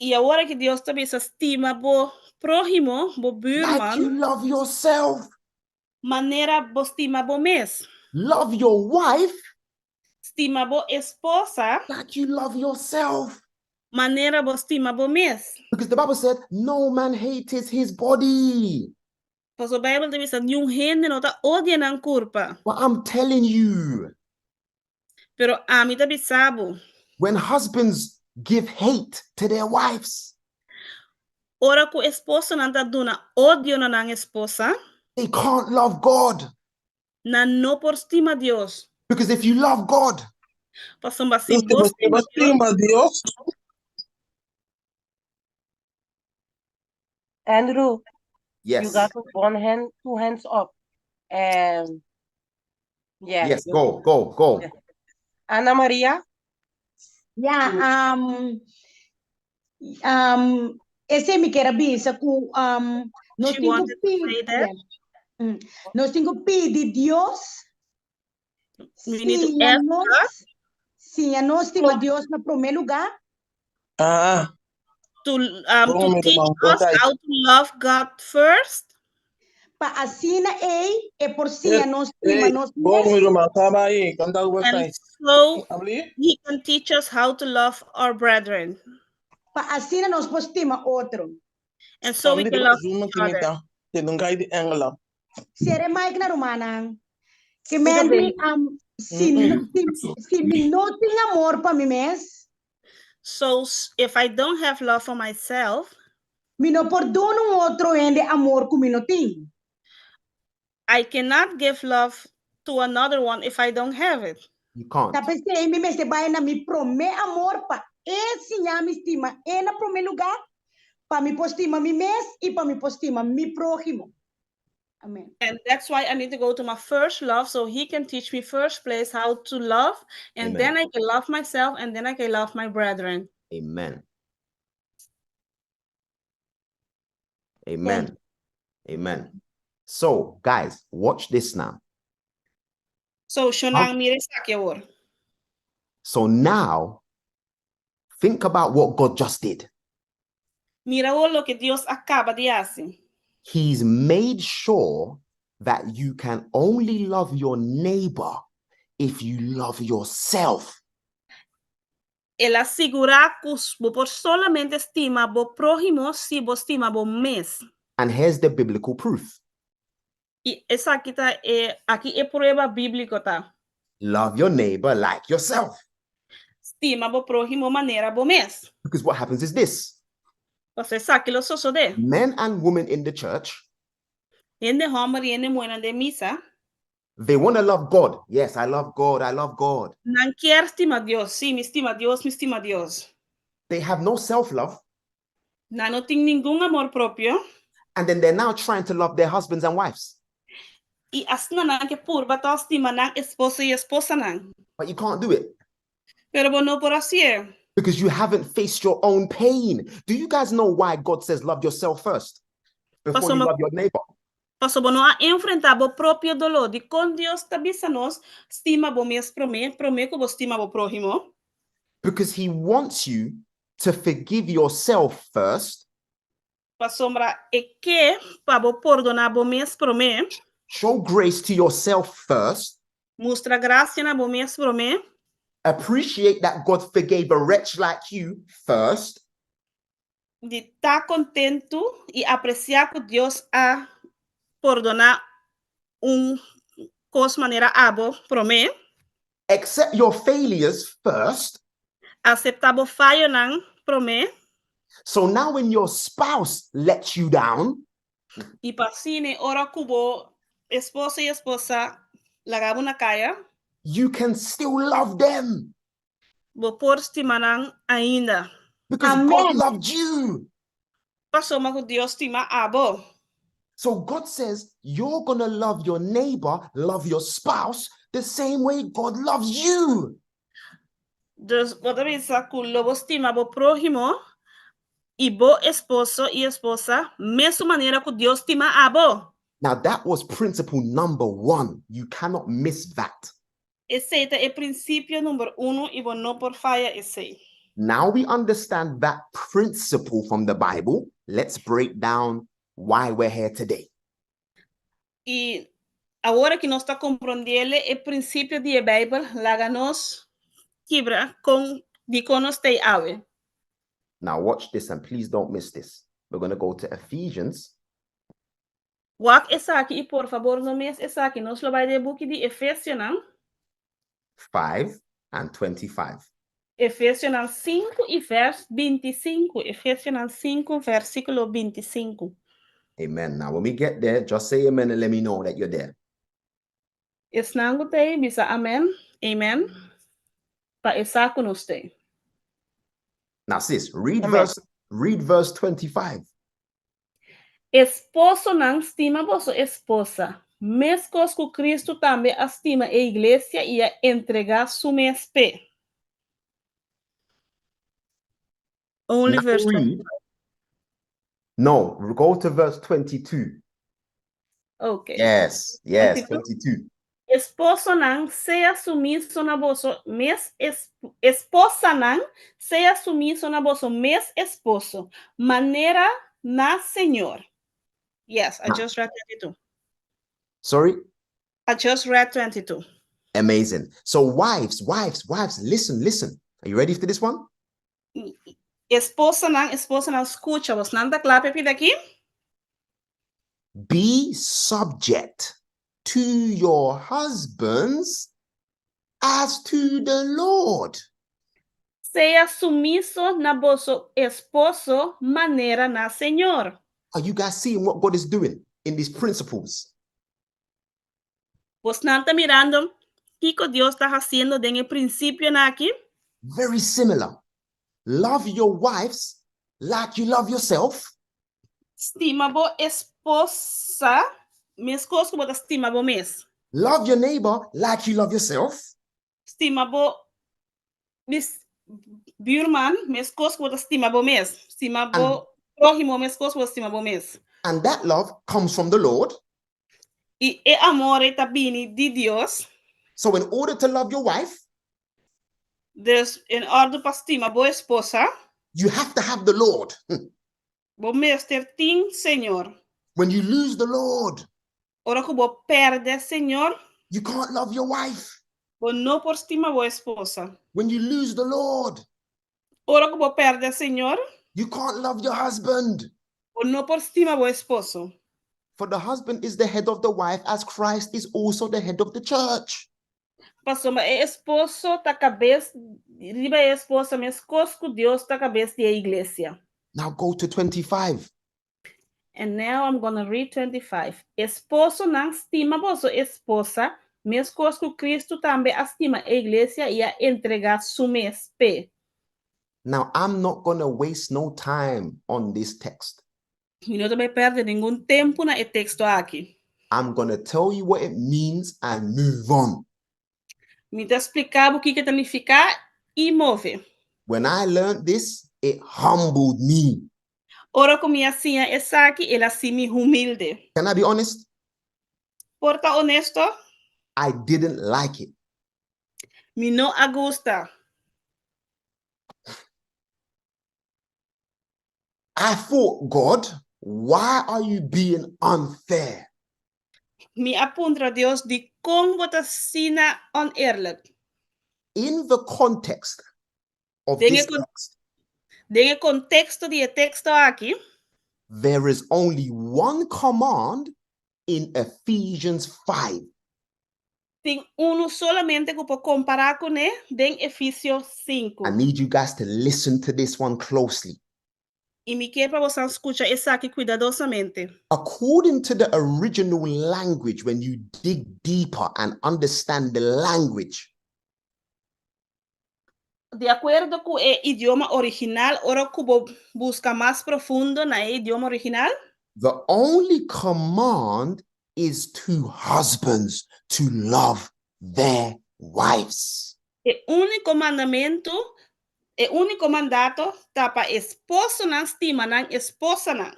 E: I awor aki Dios ta bisa stima bo próhimo, bo
D: like you
E: buurman,
D: love yourself.
E: manera bo stima bo mes.
D: Love your wife
E: Stima bo esposa
D: like you love yourself.
E: manera bo stima bo mes.
D: Because the Bible said, no man hates his body.
E: Pasobra Beibel ta bisa niun hende no ta odia nan kurpa.
D: But I'm telling you,
E: Pero ami ta bisa bo,
D: when husbands give hate to their wives,
E: ora ku esposonan ta duna odio na nan esposa,
D: they can't love God.
E: nan no por stima Dios.
D: Because if you love God,
E: Pasobra si
I: Si
E: bo
I: bo
E: stima Dios,
I: stima Dios,
A: Andrew, you
D: yes,
A: got one hand, two hands up. Yeah.
D: yes, go, go, go.
A: Yeah. Ana Maria?
K: Ja, esei mi kier a bisa ku nos
E: She
K: tin ku
E: wanted to say
K: pidi,
E: that.
K: nos tin ku pidi Dios
E: We need to
K: siña
E: ask
K: nos,
E: God
K: siña nos stima Dios na promé lugá.
I: Ah,
E: to
I: bom,
E: teach
I: irmão,
E: us
I: conta aí.
E: how to love God first.
K: Pa asina ei e por siña nos stima
I: Ei,
K: nos
I: bom,
K: mes.
I: irmão, taba aí, conta o
E: And
I: aí.
E: so
I: Abri?
E: he can teach us how to love our brethren.
K: Pa asina nos por stima otro.
E: And so we
I: Family
E: can
I: de
E: love
I: Zoom
E: each other.
I: kinita, te nunca di Engela.
K: Sera mic na rumannan. Ke
A: Siga
K: men
A: bem.
K: si, si mi no tin amor pa mi mes,
E: So if I don't have love for myself,
K: mi no por duna un otro hende amor ku mi no tin.
E: I cannot give love to another one if I don't have it.
D: You can't.
K: Ta p'esei mi mester bai na mi promé amor pa e siña mi stima e na promé lugá, pa mi por stima mi mes i pa mi por stima mi próhimo. Amèn.
E: And that's why I need to go to my first love so he can teach me first place how to love. And
D: Amen.
E: then I can love myself and then I can love my brethren.
D: Amen. Amen. Amen. So, guys, watch this now.
E: So, shonnan, mira esaki awor.
D: So now, think about what God just did.
E: Mira loke Dios a kaba di hasi.
D: He's made sure that you can only love your neighbor if you love yourself.
E: El a sigurá ku bo por solamente stima bo próhimo si bo stima bo mes.
D: And here's the biblical proof.
E: I esaki ta e aki e prueba bíbliko ta.
D: Love your neighbor like yourself.
E: Stima bo próhimo manera bo mes.
D: Because what happens is this:
E: Pasobra esaki lo sosodé.
D: men and women in the church,
E: Hende hòmber i hende muhé den misa,
D: they want to love God. Yes, I love God. I love God.
E: Nan kier stima Dios. Sí, mi stima Dios, mi stima Dios.
D: They have no self love.
E: Nan no tin ningun amor propio.
D: And then they're now trying to love their husbands and wives.
E: I asina nan ke purba ta stima nan esposo i esposanan.
D: But you can't do it
E: Pero bo no por hasié.
D: because you haven't faced your own pain. Do you guys know why God says love yourself first before you
E: Pasobra
D: love your neighbor?
E: Pasobra bo no a enfrentá bo propio doló. Dikon Dios ta bisa nos stima bo mes promé, promé ku bo stima bo próhimo.
D: Because he wants you. to forgive yourself first.
E: Pasobra e ke pa bo pordoná bo mes promé.
D: Show grace to yourself first.
E: Mustra grasia na bo mes promé.
D: Appreciate that God forgave a wretch like you first.
E: Di ta kontentu i apresiá ku Dios a pordoná un kos manera abo promé.
D: Accept your failures first.
E: Aseptá bo fayonan promé.
D: So now when your spouse lets you down.
E: I pa asina ora ku bo esposo i esposa laga bo na kaya.
D: You can still love them.
E: Bo por stima nan ainda.
D: Because God loved you.
E: Pasobra ku Dios stima abo.
D: So God says you're gonna love your neighbor, love your spouse the same way God loves you.
E: Dus bo ta bisa ku lo bo stima bo próhimo i bo esposo i esposa mesun manera ku Dios stima abo.
D: Now that was principle number one. You cannot miss that.
E: Esei ta e prinsipio number unu i bo no por faya esei.
D: Now we understand that principle from the Bible, let's break down why we're here today.
E: I awor aki nos ta komprondele e prinsipio di e Beibel, laga nos kibra kon dikon nos ta ei awe.
D: Now watch this and please don't miss this. We're gonna go to Ephesians.
E: Wak esaki i por fabor no mis esaki. Nos lo bai den e buki di Efesionan.
D: 5 and 25.
E: Efesionan 5 i vers 25. Efesionan 5 versikulo 25.
D: Amen. Now when we get there, just say amen and let me know that you're there.
E: Esnan ku ta ei, bisa amen, amen, pa e sa ku nos ta ei.
D: Now sis, read verse read verse 25.
E: Esposonan, stima boso esposa, meskos ku Kristu tambe a stima e iglesia i a entregá su mes p'e. Only
D: Now
E: verse
D: read.
E: 25.
D: No, go to verse 22.
E: Okay.
D: Yes,
E: 22?
D: 22.
E: Esposonan, sea sumiso na boso mes esposanan, sea sumiso na boso mes esposo, manera na Señor. Yes, I just read 22.
D: Sorry?
E: I just read 22.
D: Amazing. So wives, wives, wives, listen, listen. Are you ready for this one?
E: Esposanan, esposanan, skucha, bosnan ta kla p'e pida aki?
D: Be subject to your husbands as to the Lord.
E: Sea sumiso na boso esposo manera na Señor.
D: Are you guys seeing what God is doing in these principles?
E: Bosnan ta mirando kiko Dios ta hasiendo den e prinsipionan aki?
D: Very similar. Love your wives like you love yourself.
E: Stima bo esposa meskos ku bo ta stima bo mes.
D: Love your neighbor like you love yourself.
E: Stima bo buurman meskos ku bo ta stima bo mes. Stima bo próhimo meskos ku bo ta stima bo mes.
D: And that love comes from the Lord.
E: I e amor ei ta bini di Dios.
D: So in order to love your wife,
E: Dus en ordu pa stima bo esposa,
D: you have to have the Lord.
E: Bo mester tin Señor.
D: When you lose the Lord,
E: Ora ku bo pèrdè Señor,
D: you can't love your wife.
E: Bo no por stima bo esposa.
D: When you lose the Lord,
E: Ora ku bo pèrdè Señor,
D: you can't love your husband.
E: Bo no por stima bo esposo.
D: For the husband is the head of the wife, as Christ is also the head of the church.
E: Pasobra e esposo ta kabes riba e esposa, meskos ku Dios ta kabes di e iglesia.
D: Now go to 25.
E: And now I'm gonna read 25. Esposonan, stima boso esposa, meskos ku Kristu tambe a stima e iglesia i a entregá su mes p'e.
D: Now I'm not gonna waste no time on this text.
E: Mi no ta bai pèrdè ningun tempu na e teksto aki.
D: I'm gonna tell you what it means and move on.
E: Mi ta splika bo kiko e ta nifiká i move.
D: When I learned this, it humbled me.
E: Ora ku mi a siña esaki, el a hasi mi humilde.
D: Can I be honest?
E: Por ta honesto?
D: I didn't like it.
E: Mi no a gusta.
D: I thought, "God, why are you being unfair?"
E: Mi a puntra Dios, di kon bo ta asina oneerlijk?
D: In the context of
E: Den
D: this
E: e
D: text,
E: Den e konteksto di e teksto aki,
D: there is only one command in Ephesians 5.
E: Tin unu solamente ku por kompará kuné den Efesio 5.
D: I need you guys to listen to this one closely.
E: I mi ke pa boso skucha esaki kuidadosamente.
D: According to the original language, when you dig deeper and understand the language,
E: Di akuerdo ku e idioma original, ora ku bo buska mas profundo na e idioma original,
D: the only command is to husbands to love their wives.
E: E úniko mandamentu, e úniko mandato ta pa esposonan stima nan esposanan.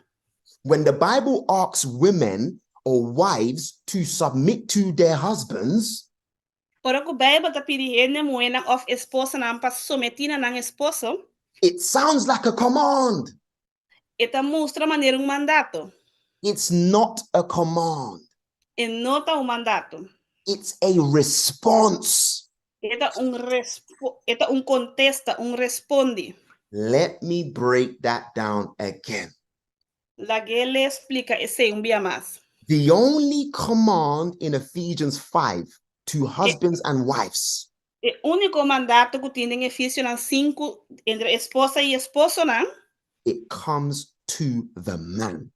D: When the Bible asks women or wives to submit to their husbands,
E: Ora ku Beibel ta pidi hende muhénan òf esposanan pa someté na nan esposo,
D: it sounds like a command.
E: E ta mustra manera un mandato.
D: It's not a command.
E: E no ta un mandato.
D: It's a response.
E: E ta un kontesta, un respondi.
D: Let me break that down again.
E: Laga mi splika esei un bia mas.
D: The only command in Ephesians 5 to husbands and wives
E: E úniko mandato ku tin den Efesionan 5 entre esposa i esposonan,
D: it comes to the man.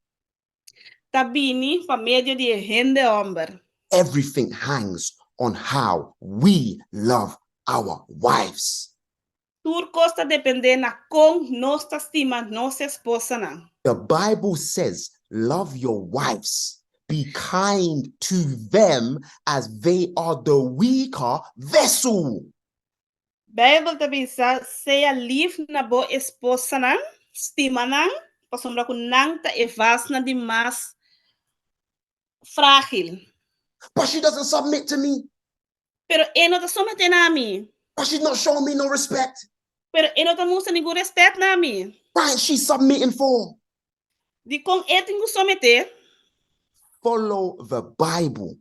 E: Ta bini pa medio di hende hòmber.
D: Everything hangs on how we love our wives.
E: Tur kos ta dependé na kon nos ta stima nos esposanan.
D: The Bible says, "Love your wives, be kind to them as they are the weaker vessel."
E: Beibel ta bisa, sea lif na bo esposanan, stima nan, pasobra ku nan ta e vasnan di mas frágil.
D: But she doesn't submit to me.
E: Pero e no ta someté na mi.
D: But she's not showing me no respect.
E: Pero e no ta mustra ningun rèspèt na mi.
D: Why is she submitting for?
E: Di kon e tin ku someté?
D: Follow the Bible.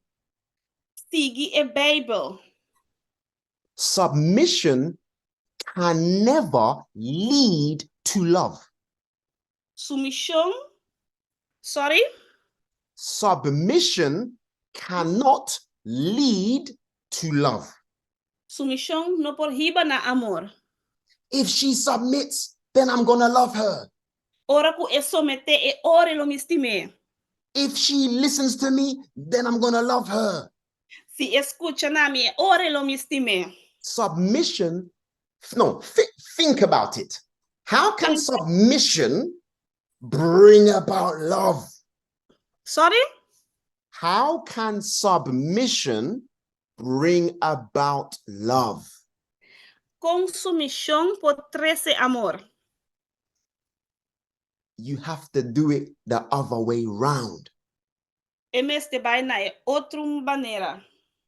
E: Sigui e Beibel.
D: Submission can never lead to love.
E: Sumishon, sorry?
D: Submission cannot lead to love.
E: Sumishon no por hiba na amor.
D: If she submits, then I'm gonna love her.
E: Ora ku e someté, e ora lo mi stim'é.
D: If she listens to me, then I'm gonna love her.
E: Si e skucha na mi, e ora lo mi stim'é.
D: Submission, no, think about it. How can submission bring about love?
E: Sorry?
D: How can submission bring about love?
E: Kon sumishon por trese amor?
D: You have to do it the other way round.
E: E mester bai na e otro manera.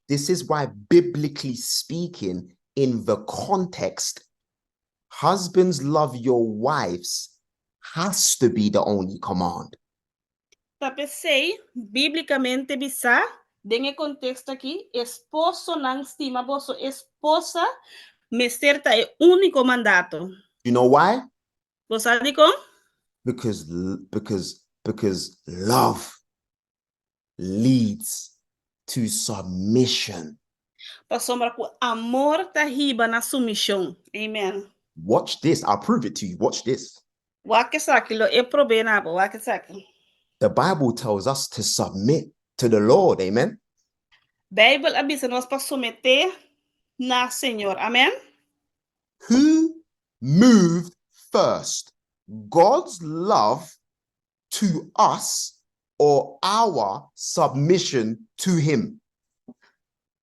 D: This is why, biblically speaking, in the context, "Husbands, love your wives" has to be the only command.
E: Ta p'esei, bíblikamente bisá, den e konteksto aki, esposonan stima boso esposa, mester ta e úniko mandato.
D: You know why?
E: Bo sa dikon?
D: Because love leads to submission.
E: Pasobra ku amor ta hiba na sumishon. Amen.
D: Watch this. I'll prove it to you. Watch this.
E: Wak esaki, lo e prob'é na bo, wak esaki.
D: The Bible tells us to submit to the Lord. Amen.
E: Beibel a bisa nos pa someté na Señor. Amen.
D: Who moved first? God's love to us or our submission to him?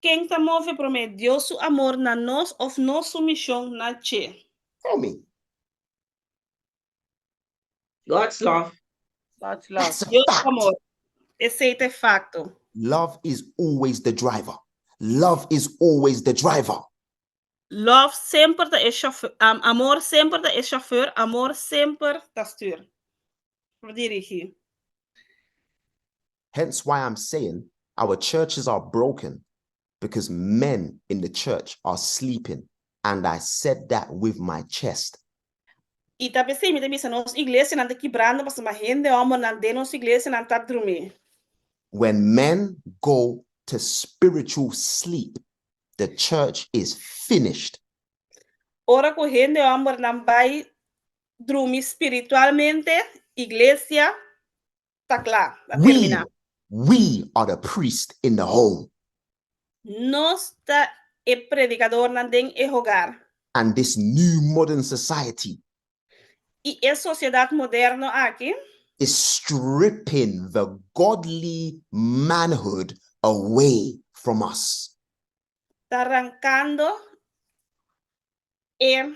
E: Ken a move promé? Dios su amor na nos òf nos sumishon na dje?
D: Tell me.
A: God's love. God's love.
D: That's a
E: Dios su
D: fact.
E: amor. Esei ta fakto.
D: Love is always the driver. Love is always the driver.
E: Love semper ta e chauffeur, amor semper ta e chauffeur, amor semper ta stür. Por dirigí.
D: Hence why I'm saying our churches are broken because men in the church are sleeping. And I said that with my chest.
E: I ta p'esei mi ta bisa nos iglesianan ta kibrando pasobra hende hòmbernan den nos iglesianan ta drumí.
D: When men go to spiritual sleep, the church is finished.
E: Ora ku hende hòmbernan bai drumi spiritualmente, iglesia ta kla, ta
D: We,
E: terminá.
D: we are the priest in the home.
E: Nos ta e predikadornan den e hogar.
D: And this new modern society
E: I e sosiedat moderno aki
D: is stripping the godly manhood away from us.
E: Ta rankando e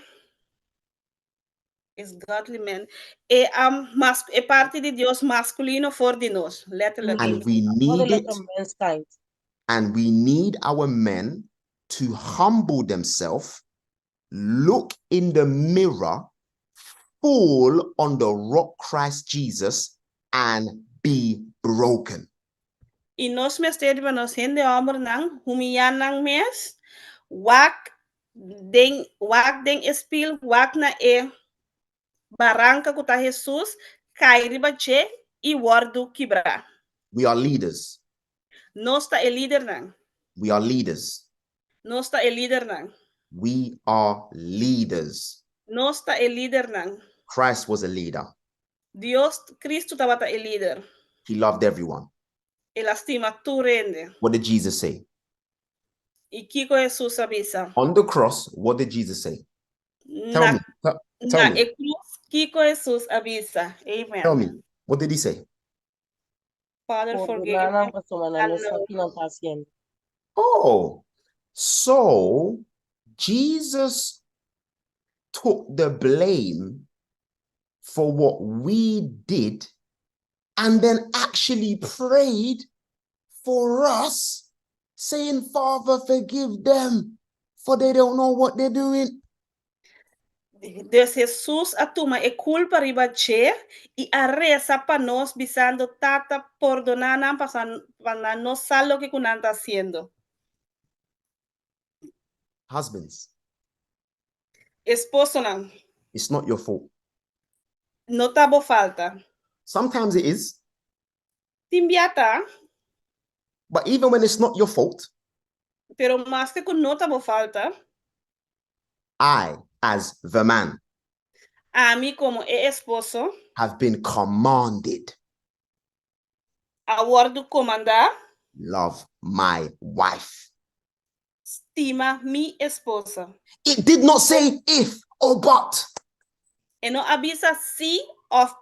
E: is godly man e um, mas, e parti di Dios maskulino for di nos, letterlijk.
D: And we need it,
A: Mensheid.
D: And we need our men to humble themselves, look in the mirror, fall on the rock Christ Jesus, and be broken.
E: I nos mester pa nos hende hòmbernan humiliá nan mes, wak den e spil, wak na e baranka ku ta Hesus, kai riba dje i wòrdu kibrá.
D: We are leaders.
E: Nos ta e lidernan.
D: We are leaders.
E: Nos ta e lidernan.
D: We are leaders.
E: Nos ta e lidernan.
D: Christ was a leader.
E: Dios, Kristu tabata e lider.
D: He loved everyone.
E: El a stima tur hende.
D: What did Jesus say?
E: I kiko Hesus a bisa?
D: On the cross, what did Jesus say? Tell
E: Na,
D: me. Tell
E: na
D: me.
E: e krus, kiko Hesus a bisa? Amen.
D: Tell me. What did he say?
E: Father, forgive
A: Pordoná
E: them.
A: pasobra nan no sa kiko nan ta hasiendo.
D: Oh, so Jesus took the blame for what we did and then actually prayed for us, saying, "Father, forgive them, for they don't know what they're doing."
E: Dus Hesus a tuma e kulpa riba dje i a resa pa nos bisando: "Tata, pordoná nan pa nan no sa loke ku nan ta hasiendo."
D: Husbands,
E: Esposonan,
D: it's not your fault.
E: No ta bo falta.
D: Sometimes it is,
E: Tin bia ta,
D: but even when it's not your fault,
E: pero maske ku no ta bo falta,
D: I, as the man,
E: ami komo e esposo,
D: have been commanded
E: a wòrdu komandá,
D: love my wife.
E: Stima mi esposa.
D: It did not say if or but.
E: E no a bisa si òf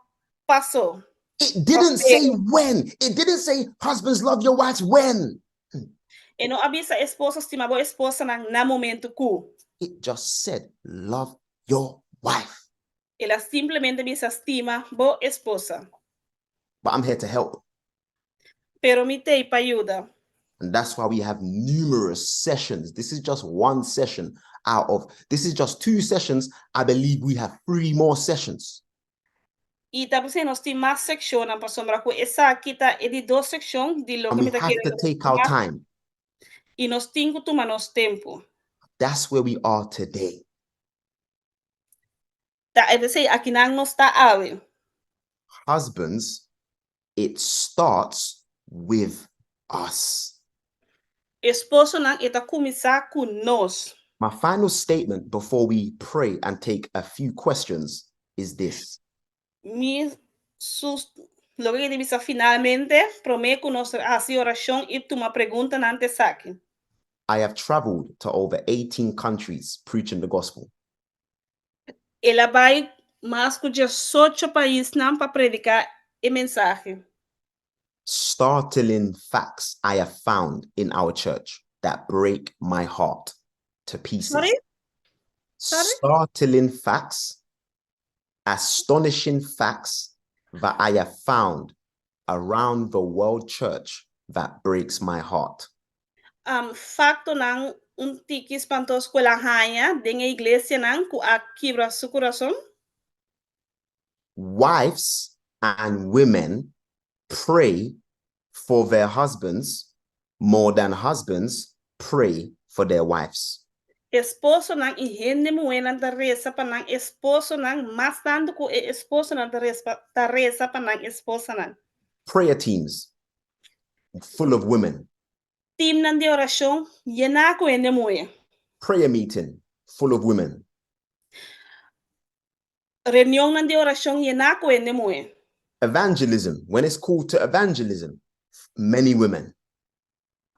E: paso.
D: It didn't say when. It didn't say, "Husbands, love your wives when."
E: E no a bisa esposo stima bo esposanan na momento ku.
D: It just said, "Love your wife."
E: El a simplemente bisa stima bo esposa.
D: But I'm here to help.
E: Pero mi t'ei pa yuda.
D: And that's why we have numerous sessions. This is just one session out of, this is just two sessions. I believe we have three more sessions.
E: I ta p'esei nos tin mas seshon pasobra ku esaki ta e di dos seshon di loke
D: And we
E: mi ta
D: have to take our time.
E: I nos tin ku tuma nos tempu.
D: That's where we are today.
E: Ta p'esei akinan nos ta awe.
D: Husbands, it starts with us.
E: Esposonan, e ta kuminsá ku nos.
D: My final statement before we pray and take a few questions is this.
E: Mi sus loke mi ta bisa finalmente, promé ku nos hasi orashon i tuma preguntanan t'esaki.
D: I have traveled to over 18 countries preaching the gospel.
E: El a bai mas ku 18 paisnan pa prediká e mensahe.
D: Startling facts I have found in our church that break my heart to pieces.
E: Sorry? Sorry?
D: Startling facts, astonishing facts that I have found around the world church that breaks my heart.
E: Faktonan un tiki spantoso ku el a haña den iglesianan ku a kibra su kurason.
D: Wives and women pray for their husbands more than husbands pray for their wives.
E: Esposonan i hende muhénan ta resa pa nan esposonan mas tantu ku e esposonan ta ta resa pa nan esposanan.
D: Prayer teams full of women.
E: Timnan di orashon yená ku hende muhé.
D: Prayer meeting full of women.
E: Reunionnan di orashon yená ku hende muhé.
D: Evangelism, when it's called to evangelism, many women.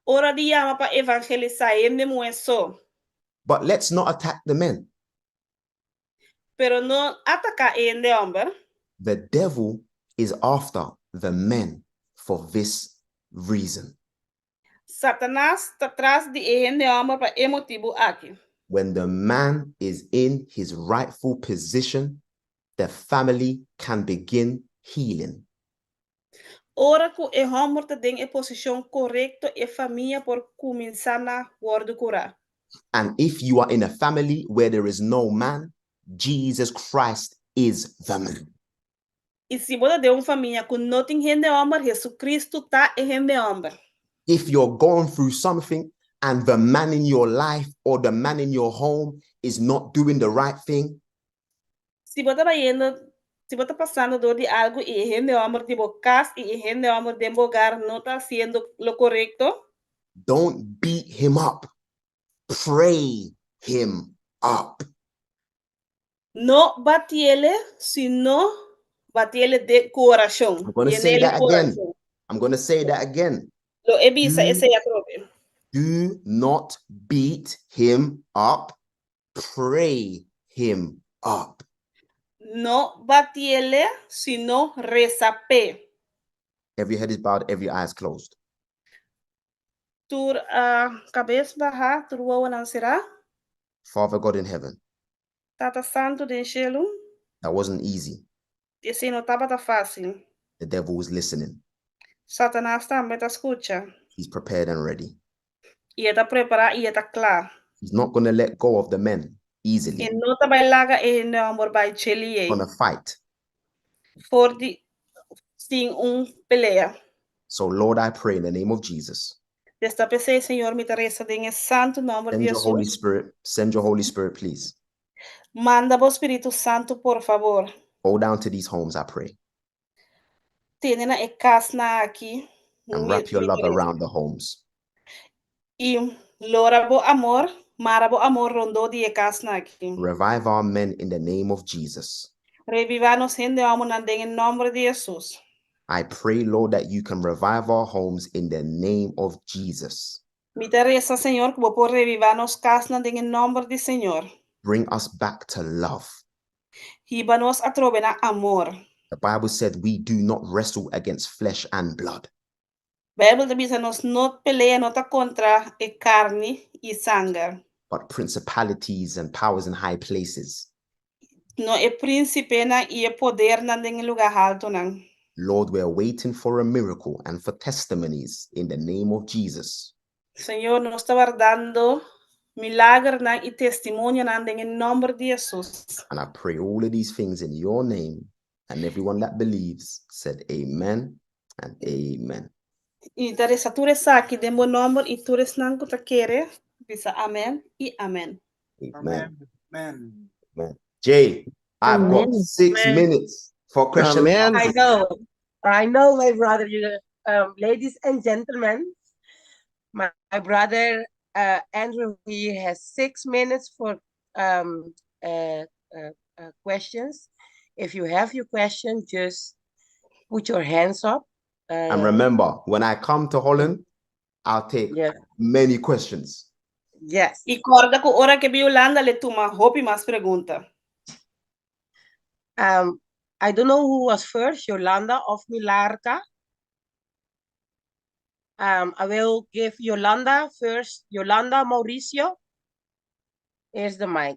E: Ora di yama pa evangelisá, hende muhé so.
D: But let's not attack the men.
E: Pero no ataká e hende hòmber.
D: The devil is after the men for this reason.
E: Satanas ta tras di e hende hòmber pa e motibu aki.
D: When the man is in his rightful position, the family can begin healing.
E: Ora ku e hòmber ta den e posishon korekto, e famia por kuminsá na wòrdu kurá.
D: And if you are in a family where there is no man, Jesus Christ is the man.
E: I si bo ta den un famia ku no tin hende hòmber, Hesukristu ta e hende hòmber.
D: If you're going through something and the man in your life or the man in your home is not doing the right thing,
E: Si bo ta bayendo, si bo ta pasando dor di algu i e hende hòmber di bo kas i e hende hòmber den bo hogar no ta hasiendo lo korekto,
D: don't beat him up, pray him up.
E: No batiele, sino batiele den ku orashon.
D: I'm gonna say
E: Yenele
D: that
E: ku
D: again.
E: orashon.
D: I'm gonna say that again.
E: Lo e bisa esei atrobe.
D: Do not beat him up, pray him up.
E: No batiele, sino resa p'e.
D: Every head is bowed, every eye is closed.
E: Tur kabes bahá, tur wowonan será.
D: Father God in heaven.
E: Tata Santu den shelu.
D: That wasn't easy.
E: Esei no tabata fásil.
D: The devil was listening.
E: Satanas tambe ta skucha.
D: He's prepared and ready.
E: I e ta prepará i e ta kla.
D: He's not gonna let go of the men easily.
E: E no ta bai laga e hende hòmber bai cheliei.
D: Gonna fight.
E: For di sin un pelea.
D: So Lord I pray in the name of Jesus.
E: Des ta p'esei, Señor, mi ta resa den e santu nòmber di
D: Send your Holy
E: Hesus.
D: Spirit, send your Holy Spirit please.
E: Manda bo Spiritu Santu por fabor.
D: Go down to these homes I pray.
E: Tene na e kasnan aki.
D: And wrap your love around the homes.
E: I lora bo amor, mara bo amor rondó di e kasnan aki.
D: Revive our men in the name of Jesus.
E: Revivá nos hende hòmbernan den e nòmber di Hesus.
D: I pray Lord that you can revive our homes in the name of Jesus.
E: Mi ta resa Señor ku bo por revivá nos kasnan den e nòmber di Señor.
D: Bring us back to love.
E: Hiba nos atrobe na amor.
D: The Bible said we do not wrestle against flesh and blood.
E: Bijbel ta bisa nos no pelea no ta kontra e karni i sanger.
D: But principalities and powers in high places.
E: No e prínsipenan i e podernan den e lugá haltunan.
D: Lord, we're waiting for a miracle and for testimonies in the name of Jesus.
E: Señor, nos ta wardando milagernan i testimonionan den e nòmber di Hesus.
D: And I pray all of these things in your name, and everyone that believes said amen and amen.
E: I ta resa tur esaki den bo nòmber i tur esnan ku ta kere bisa amen i amen.
D: Amen.
J: Amen.
D: Amen. Jay, I've got
A: Amen.
D: 6
A: Amen.
D: minutes for question.
B: Amen.
A: I know. I know, my brother. You, ladies and gentlemen, my brother Andrew he has 6 minutes for questions. If you have your question, just put your hands up.
D: And remember, when I come to Holland, I'll take many questions.
A: Yes.
E: I kòrda ku ora ku e bin Hulanda lo e tuma hopi mas pregunta.
A: I don't know who was first, Yolanda of Milarca. I will give Yolanda first. Yolanda Mauricio. Here's the mic.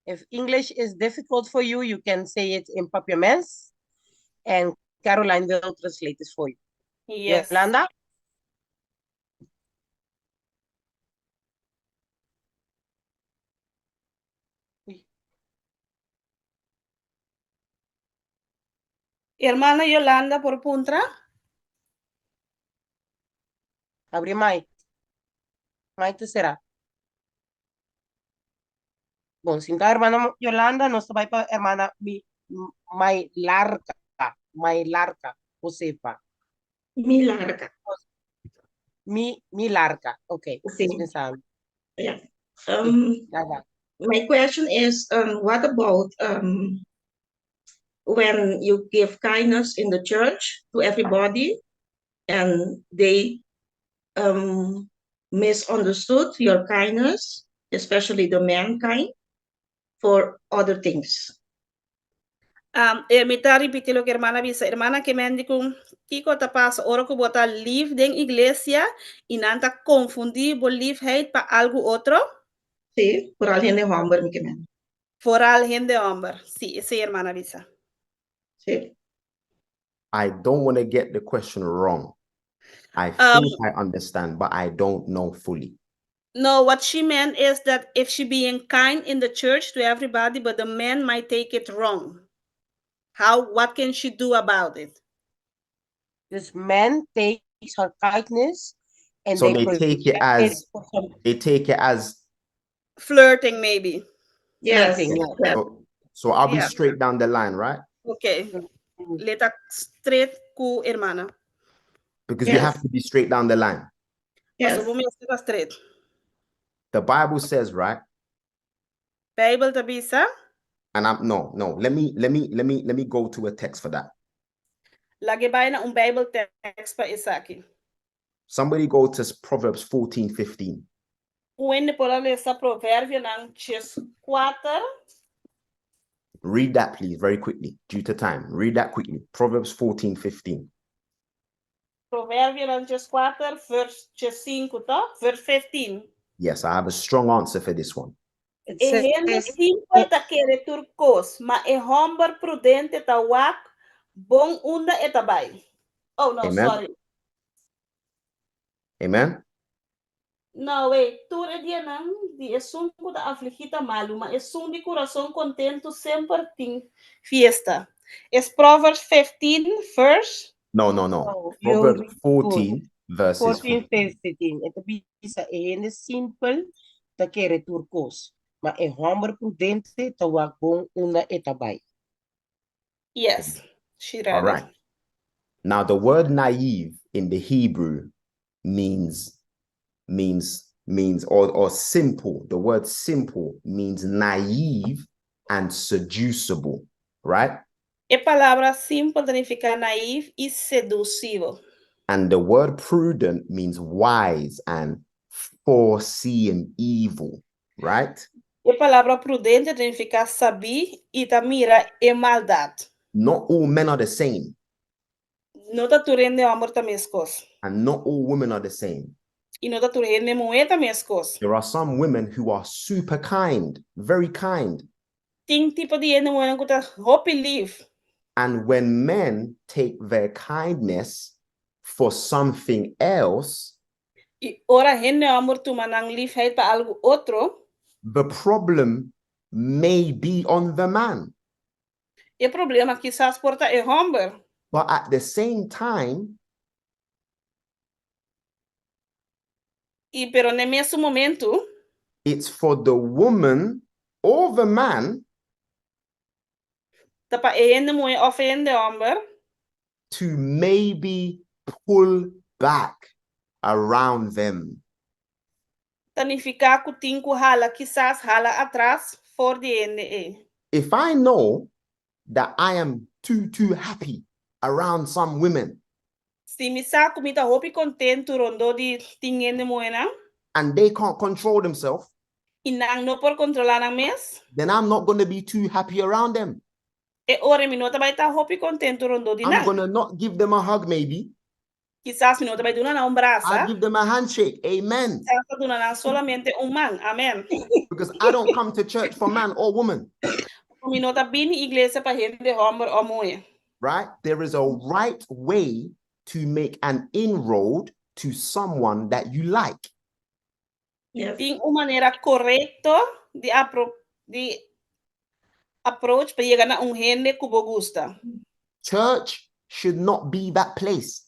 A: If English is difficult for you, you can say it in Papiaments, and Caroline will translate it for you.
E: Yes.
A: Yolanda?
E: Hermana Yolanda por puntra.
A: Habri mic. Mic ta será. Bon, sinta hermana Yolanda, nos ta bai pa hermana mi Mailarca, Mailarca, Josefa.
L: Milarca.
A: Mi Milarca, okay.
L: Sí.
A: Pensando.
L: Yeah.
A: Sí, nada.
L: My question is, what about when you give kindness in the church to everybody and they misunderstood your kindness, especially the mankind, for other things?
E: Mi ta ripití loke hermana a bisa. Hermana ke men di ku kiko ta pasa ora ku bo ta lif den iglesia i nan ta konfundí bo lifheid pa algu otro?
L: Sí, vooral hende hòmber mi ke men.
E: Vooral hende hòmber. Sí, esei hermana a bisa.
L: Sí.
D: I don't want to get the question wrong. I think I understand, but I don't know fully.
E: No, what she meant is that if she being kind in the church to everybody, but the man might take it wrong. What can she do about it?
A: This man takes her kindness and
D: So
A: they
D: they take it
A: project
D: as
A: for some
D: they take it as
E: Flirting, maybe.
L: Yes.
A: Flirting, yeah.
L: Yes.
D: So I'll be straight down the line, right?
E: Okay. Lo e ta straight ku hermana.
D: Because you have to be straight down the line.
L: Yes.
E: So, bo ta straight.
D: The Bible says, right?
E: Bijbel ta bisa.
D: And I'm no. Let me go to a text for that.
E: Lag'é bai na un Bijbel text pa esaki.
D: Somebody go to Proverbs 14, 15.
E: Un hende por lesa Proverbionan 4.
D: Read that, please, very quickly, due to time. Read that quickly. Proverbs 14, 15.
E: Proverbionan 4, verse 5, ta? Verse 15.
D: Yes, I have a strong answer for this one.
A: It
E: E hende
A: says,
E: simpel ta kere tur kos, ma e hòmber prudente ta wak bon unda e ta bai. Oh, no,
D: Amen.
E: Sorry.
D: Amen.
E: No, wait. Tur e dianan di esun ku ta afligí ta malu, ma esun di kurason kontentu semper tin fiesta. Is Proverbs 15, verse?
D: No.
A: No, you
D: Proverbs
A: read
D: 14, verses
A: 14,
D: 15.
A: 15. E ta bisa e hende simpel ta kere tur kos, ma e hòmber prudente ta wak bon unda e ta bai.
E: Yes, she read
D: All
E: it.
D: right. Now, the word "naive" in the Hebrew means or simple. The word "simple" means naive and seducible, right?
E: E palabra simpel ta nifiká naïef i sedusibel.
D: And the word "prudent" means wise and foreseeing evil, right?
E: E palabra prudente ta nifiká sabí i ta mira e maldat.
D: Not all men are the same,
E: No ta tur hende hòmber ta meskos.
D: And not all women are the same.
E: I no ta tur hende muhé ta meskos.
D: There are some women who are super kind, very kind.
E: Tin tipo di hende muhé ku ta hopi lif.
D: And when men take their kindness for something else,
E: I ora hende hòmber tuma nan lifheid pa algu otro,
D: the problem may be on the man.
E: E problema kisas por ta e hòmber.
D: But at the same time,
E: I pero na mesun momento,
D: it's for the woman or the man
E: ta pa e hende muhé òf hende hòmber
D: to maybe pull back around them.
E: Ta nifiká ku tin ku hala kisas hala atras for di hende ei.
D: If I know that I am too, too happy around some women
E: Si mi sa ku mi ta hopi kontentu rondó di tin hende muhénan,
D: and they can't control themselves,
E: i nan no por kontrolá nan mes,
D: then I'm not going to be too happy around them.
E: E ora mi no ta bai ta hopi kontentu rondó di
D: I'm
E: nan.
D: going to not give them a hug, maybe.
E: Kisas mi no ta bai duna nan un brasa.
D: I'll give them a handshake. Amen.
E: Kisas ta duna nan solamente un man. Amèn.
D: Because I don't come to church for man or woman,
E: Mi no ta bini iglesia pa hende hòmber òf muhé.
D: Right? There is a right way to make an inroad to someone that you like.
E: Tin un manera korekto di approach pa yega na un hende ku bo gusta.
D: Church should not be that place.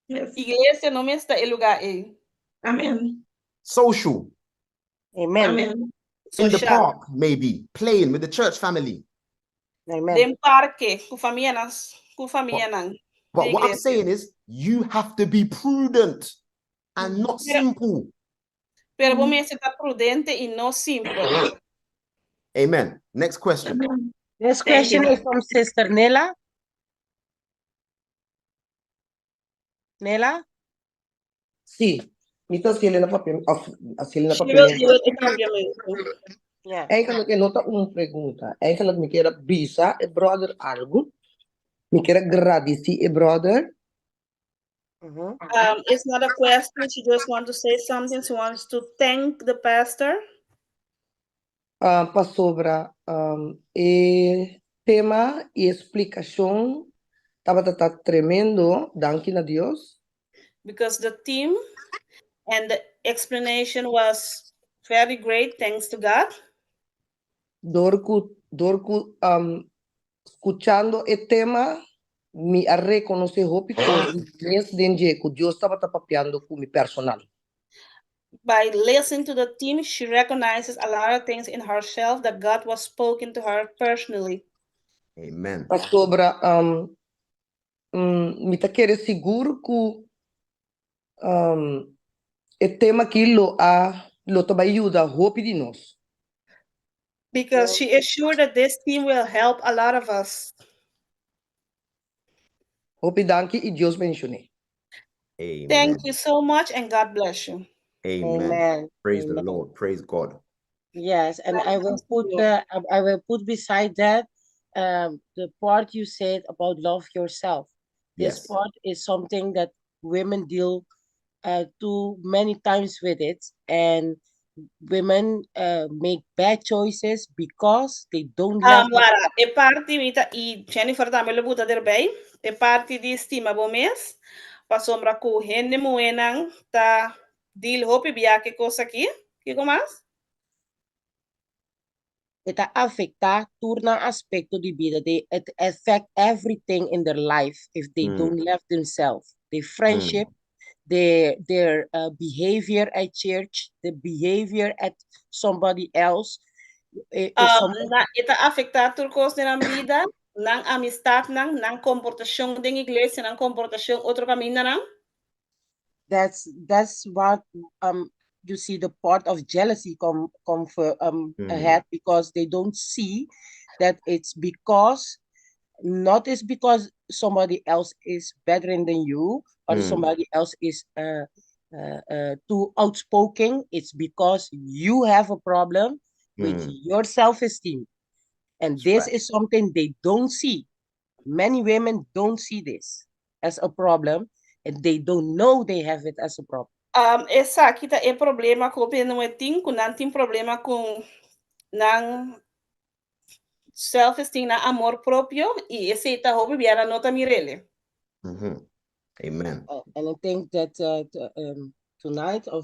L: Yes.
E: Iglesia no mester ta e lugá ei.
L: Amen.
D: Social.
A: Amen.
L: Amen.
D: In the
E: Social.
D: park, maybe, playing with the church family.
A: Amen.
E: Den parke, ku famianan, ku famianan.
D: But
E: Den
D: what I'm
E: iglesia.
D: saying is, you have to be prudent and not
E: Pero-
D: simple.
E: Pero bo mester ta prudente i no simpel.
D: Amen. Next question.
L: Amen.
C: This
L: Thank
C: question
L: you.
C: is from Sister Nella. Nella?
F: Sí, mi ta hasié na papia, òf hasié na
E: She will
F: papiamentu.
E: do it in papiamentu.
A: Yeah.
F: Eigenlijk e no ta un pregunta. Eigenlijk mi kier a bisa e brother algu. Mi kier a gradisí e brother.
E: It's not a question. She just wants to say something. She wants to thank the pastor.
F: Pasobra e tema i e splikashon tabata ta tremendo, danki na Dios.
E: Because the theme and the explanation was very great, thanks to God.
F: Dor ku skuchando e tema, mi a rekonosé hopi kos mes den dje ku Dios tabata papiando ku mi personal.
E: By listening to the theme, she recognizes a lot of things in herself that God was spoken to her personally.
D: Amen.
F: Pasobra mi ta kere sigur ku e tema aki lo a lo ta bai yuda hopi di nos.
E: Because she is sure that this theme will help a lot of us.
F: Hopi danki i Dios bendishoná.
D: Amen.
E: Thank you so much and God bless you.
D: Amen.
A: Amen.
D: Praise the
A: Amen.
D: Lord. Praise God.
C: Yes, and I will put
E: you.
C: I will put beside that the part you said about love yourself. This part is something that women deal too many times with it, and women make bad choices because they don't love
E: Lara, e parti mi ta i Jennifer tambe lo buta erbij. E parti di stima bo mes. Pasobra ku hende muhénan ta deal hopi bia ku kos aki. Kiko mas?
C: E ta afektá tur nan aspekto di bida. It affect everything in their life if they don't love themselves. Their friendship, their behavior at church, the behavior at somebody else. If somebody
E: Na, e ta afektá tur kos den nan bida, nan amistatnan, nan komportashon den iglesia, nan komportashon otro kamindanan.
C: That's what you see the part of jealousy come for ahead because they don't see that it's because not it's because somebody else is better than you or somebody else is too outspoken. It's because you have a problem with your self-esteem, and
D: That's
C: this
D: right.
C: is something they don't see. Many women don't see this as a problem, and they don't know they have it as a problem.
E: Esaki ta e problema ku no tin, ku nan tin problema ku nan self-esteem, nan amor propio, i esei ta hopi bia nan no ta mir'é.
D: Amen.
C: And I think that tonight or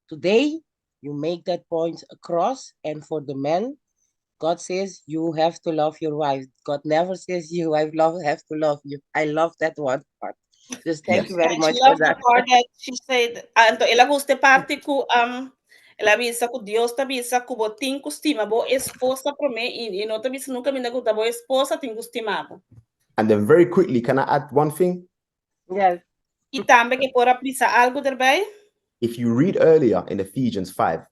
C: today, you make that point across. And for the men, God says you have to love your wife. God never says your wife love have to love you. I love that one part. Just thank you very
E: And
C: much
E: she
C: for
E: loves the
C: that.
E: part that she said, anto el a gusta e parti ku el a bisa ku Dios ta bisa ku bo tin ku stima bo esposa promé i no ta bisa nunka kaminda ku ta bo esposa tin ku stima bo.
D: And then very quickly, can I add one thing?
C: Yes.
E: I tambe e por apliká algu erbij.
D: If you read earlier in Ephesians 5,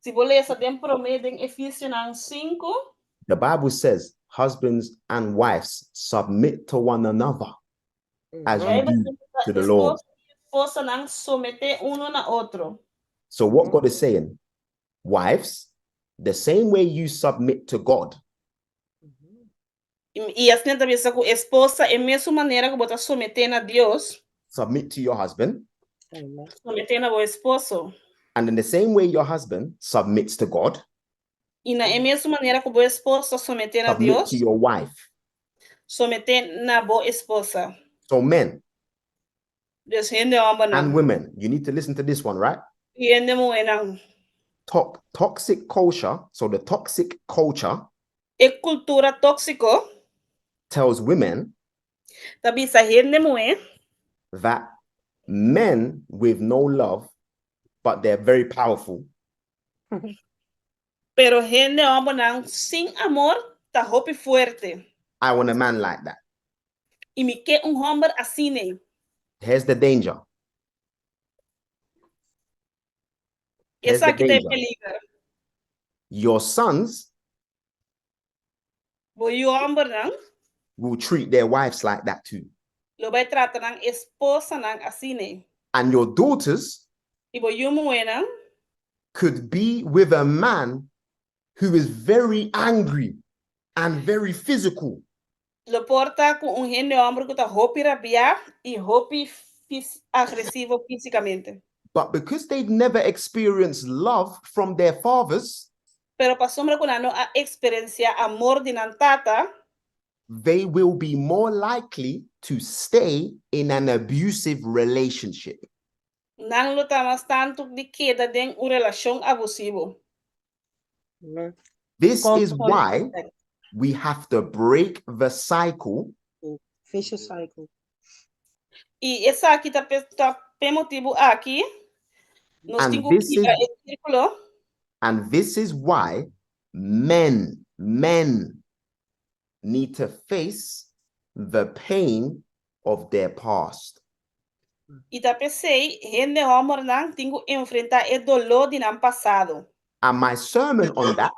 E: Si bo lesa den promé den Efesionan 5,
D: the Bible says husbands and wives submit to one another as you do to the Lord.
E: Esposonan someté uno na otro.
D: So what God is saying, wives, the same way you submit to God,
E: I asina tambe ku esposa e mesun manera ku bo ta someté na Dios,
D: submit to your husband,
C: Amen.
E: Someté na bo esposo.
D: And in the same way your husband submits to God,
E: I na e mesun manera ku bo esposo someté na
D: submit
E: Dios,
D: to your wife.
E: Someté na bo esposa.
D: So men
E: Dus hende hòmbernan.
D: And women, you need to listen to this one, right?
E: I hende muhénan.
D: Toxic culture. So the toxic culture
E: E kultura tóksiko.
D: Tells women
E: Ta bisa hende muhé.
D: That men with no love, but they're very powerful.
E: Pero hende hòmbernan sin amor ta hopi fuerte.
D: I want a man like that.
E: I mi ke un hòmber asina.
D: Here's the danger. Here's the
E: Esaki ta e
D: danger.
E: peliger.
D: Your sons
E: Bo yu hòmbernan
D: will treat their wives like that too.
E: Lo bai trata nan esposanan asina.
D: And your daughters
E: I bo yu muhénan
D: could be with a man who is very angry and very physical.
E: Lo por ta ku un hende hòmber ku ta hopi rabiá i hopi agresivo físikamente.
D: But because they've never experienced love from their fathers,
E: Pero pasobra ku nan no a eksperensiá amor di nan tata,
D: they will be more likely to stay in an abusive relationship.
E: Nan lo ta mas tantu di keda den un relashon abusivo.
D: This is why we have to break the cycle.
A: Vicious cycle.
E: I esaki ta p'e motibu aki nos tin ku kibra e sirkulo.
D: And this is why men, men need to face the pain of their past.
E: I ta p'esei hende hòmbernan tin ku enfrentá e doló di nan pasado.
D: And my sermon on that.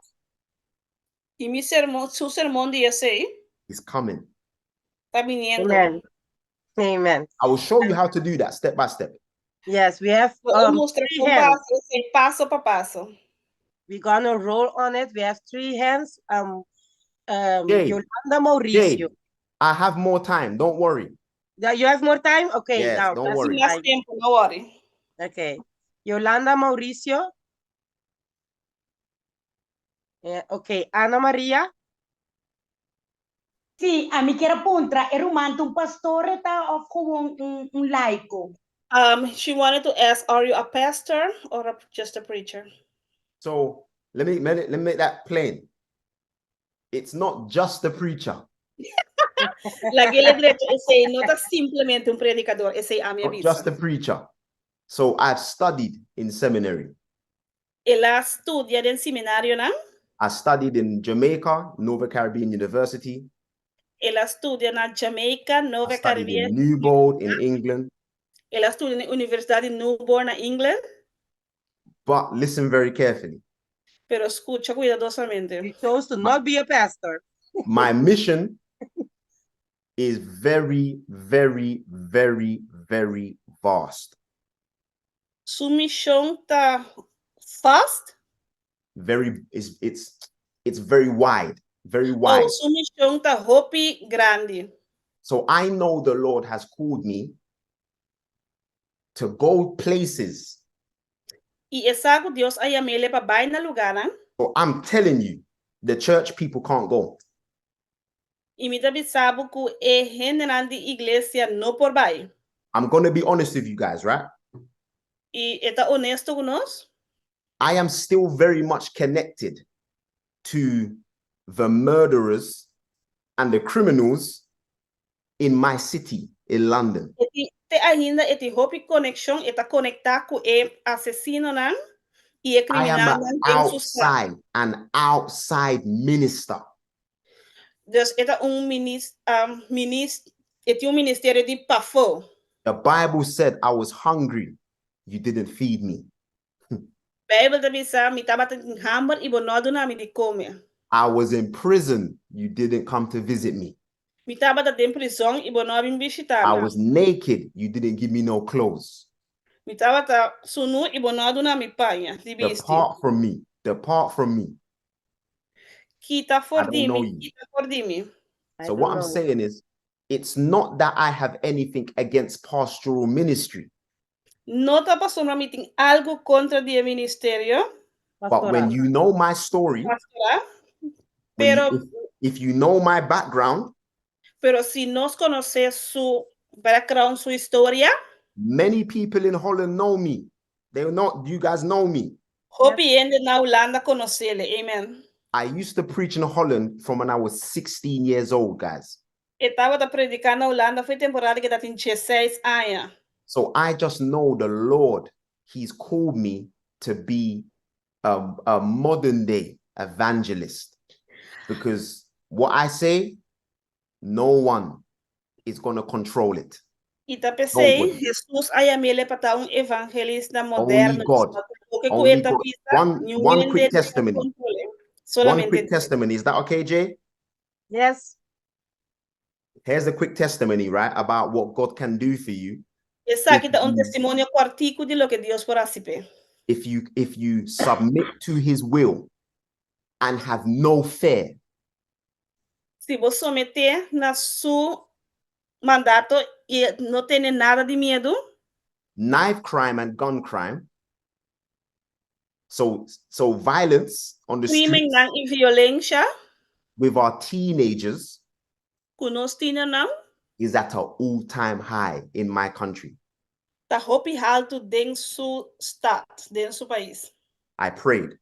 E: I mi sermon, su sermon di esei.
D: Is coming.
E: Ta biniendo.
A: Amen. Amen.
D: I will show you how to do that step by step.
A: Yes, we have
E: Lo e mustra
A: three
E: kon pa
A: hands.
E: hasi esei paso pa paso.
A: We're gonna roll on it. We have three hands. Um, um,
D: Jay,
A: Yolanda Mauricio.
D: Jay, I have more time. Don't worry.
A: Yeah, you have more time? Okay,
D: Yes,
A: now
D: don't
A: that's
D: worry.
E: Mas
A: fine.
E: tempu, no worry.
A: Okay. Yolanda Mauricio. Eh, okay, Ana Maria.
K: Sí, ami kier a puntra, e ruman ta un pastor e ta of gewoon un, un laico?
E: Um, she wanted to ask, are you a pastor or a, just a preacher?
D: So let me, let me make that plain. It's not just a preacher.
E: Lag'é drecha, esei no ta simplemente un predikadó, esei ami
D: Not
E: a bisa.
D: just a preacher. So I've studied in seminary.
E: El a studia den seminarionan.
D: I studied in Jamaica, Nova Caribbean University.
E: El a studia na Jamaica,
D: I
E: Nova
D: studied in
E: Caribbean.
D: Newbold in England.
E: El a studia na Universidat di Newbold na England.
D: But listen very carefully.
E: Pero skucha kuidadosamente.
A: He chose to not be a pastor.
D: My mission is very, very, very, very vast.
E: Su mishon ta vast.
D: Very is it's it's very wide, very wide.
E: Oh, su mishon ta hopi grandi.
D: So I know the Lord has called me to go places.
E: I e sa ku Dios a yam'é pa bai na lugánan.
D: So I'm telling you, the church people can't go.
E: I mi ta bisa bo ku e hendenan di iglesia no por bai.
D: I'm going to be honest with you guys, right?
E: I e ta honesto ku nos.
D: I am still very much connected to the murderers and the criminals in my city, in London.
E: E tin te ainda e tin hopi konekshon, e ta konektá ku e asesinonan i e
D: I am
E: kriminalnan
D: an
E: den su stat.
D: outside, an outside minister.
E: Dus e ta un minis, um, minis, e tin un ministerio di pafó.
D: The Bible said I was hungry, you didn't feed me.
E: Beibel ta bisa, Mi tabata tin hamber i bo no a duna mi di kome.
D: I was in prison, you didn't come to visit me.
E: Mi tabata den prizòn i bo no a bin bishitá
D: I
E: mi.
D: was naked, you didn't give me no clothes.
E: Mi tabata sunú i bo no a duna mi paña di bisti.
D: Depart from me, depart from me.
E: Kita for
D: I don't
E: di
D: know
E: mi,
D: you.
E: kita for di mi.
A: I
D: So
A: don't
D: what I'm
A: know.
D: saying is, it's not that I have anything against pastoral ministry.
E: No ta pasobra mi tin algu kontra di e ministerio.
D: But when
A: Pastoral.
D: you know my story,
E: Pastoral.
D: when you,
E: Pero,
D: if, if you know my background,
E: pero si nos konosé su background, su historia,
D: many people in Holland know me. They know you guys know me.
E: hopi hende na Hulanda konos'é. Amen.
D: I used to preach in Holland from when I was 16 years old, guys.
E: E tabata prediká na Hulanda for e temporada ku e tabatin diesseis aña.
D: So I just know the Lord, He's called me to be a, a modern day evangelist because what I say, no one is going to control it.
E: I ta p'esei
D: Nobody.
E: Hesus a yam'é pa ta un evangelista
D: Only
E: moderno.
D: God.
E: Loke ku
D: Only
E: e ta
D: God.
E: bisa,
D: One
E: niun
D: one
E: hende
D: quick
E: no ta
D: testimony.
E: kontrol'é.
D: One
E: Solamente
D: quick
E: Dios.
D: testimony. Is that okay, Jay?
A: Yes.
D: Here's a quick testimony, right? About what God can do for you
E: Esaki
D: if
E: ta un
D: you
E: testimonio kòrtiku di loke Dios por hasi p'e.
D: if you submit to his will and have no fear.
E: Si bo someté na su mandato i no tene nada di miedu.
D: Knife crime and gun crime. So violence on the streets
E: Krimennan i violensia
D: with our teenagers
E: ku nos tienernan
D: is at an all-time high in my country.
E: Ta hopi haltu den su stat, den su pais.
D: I prayed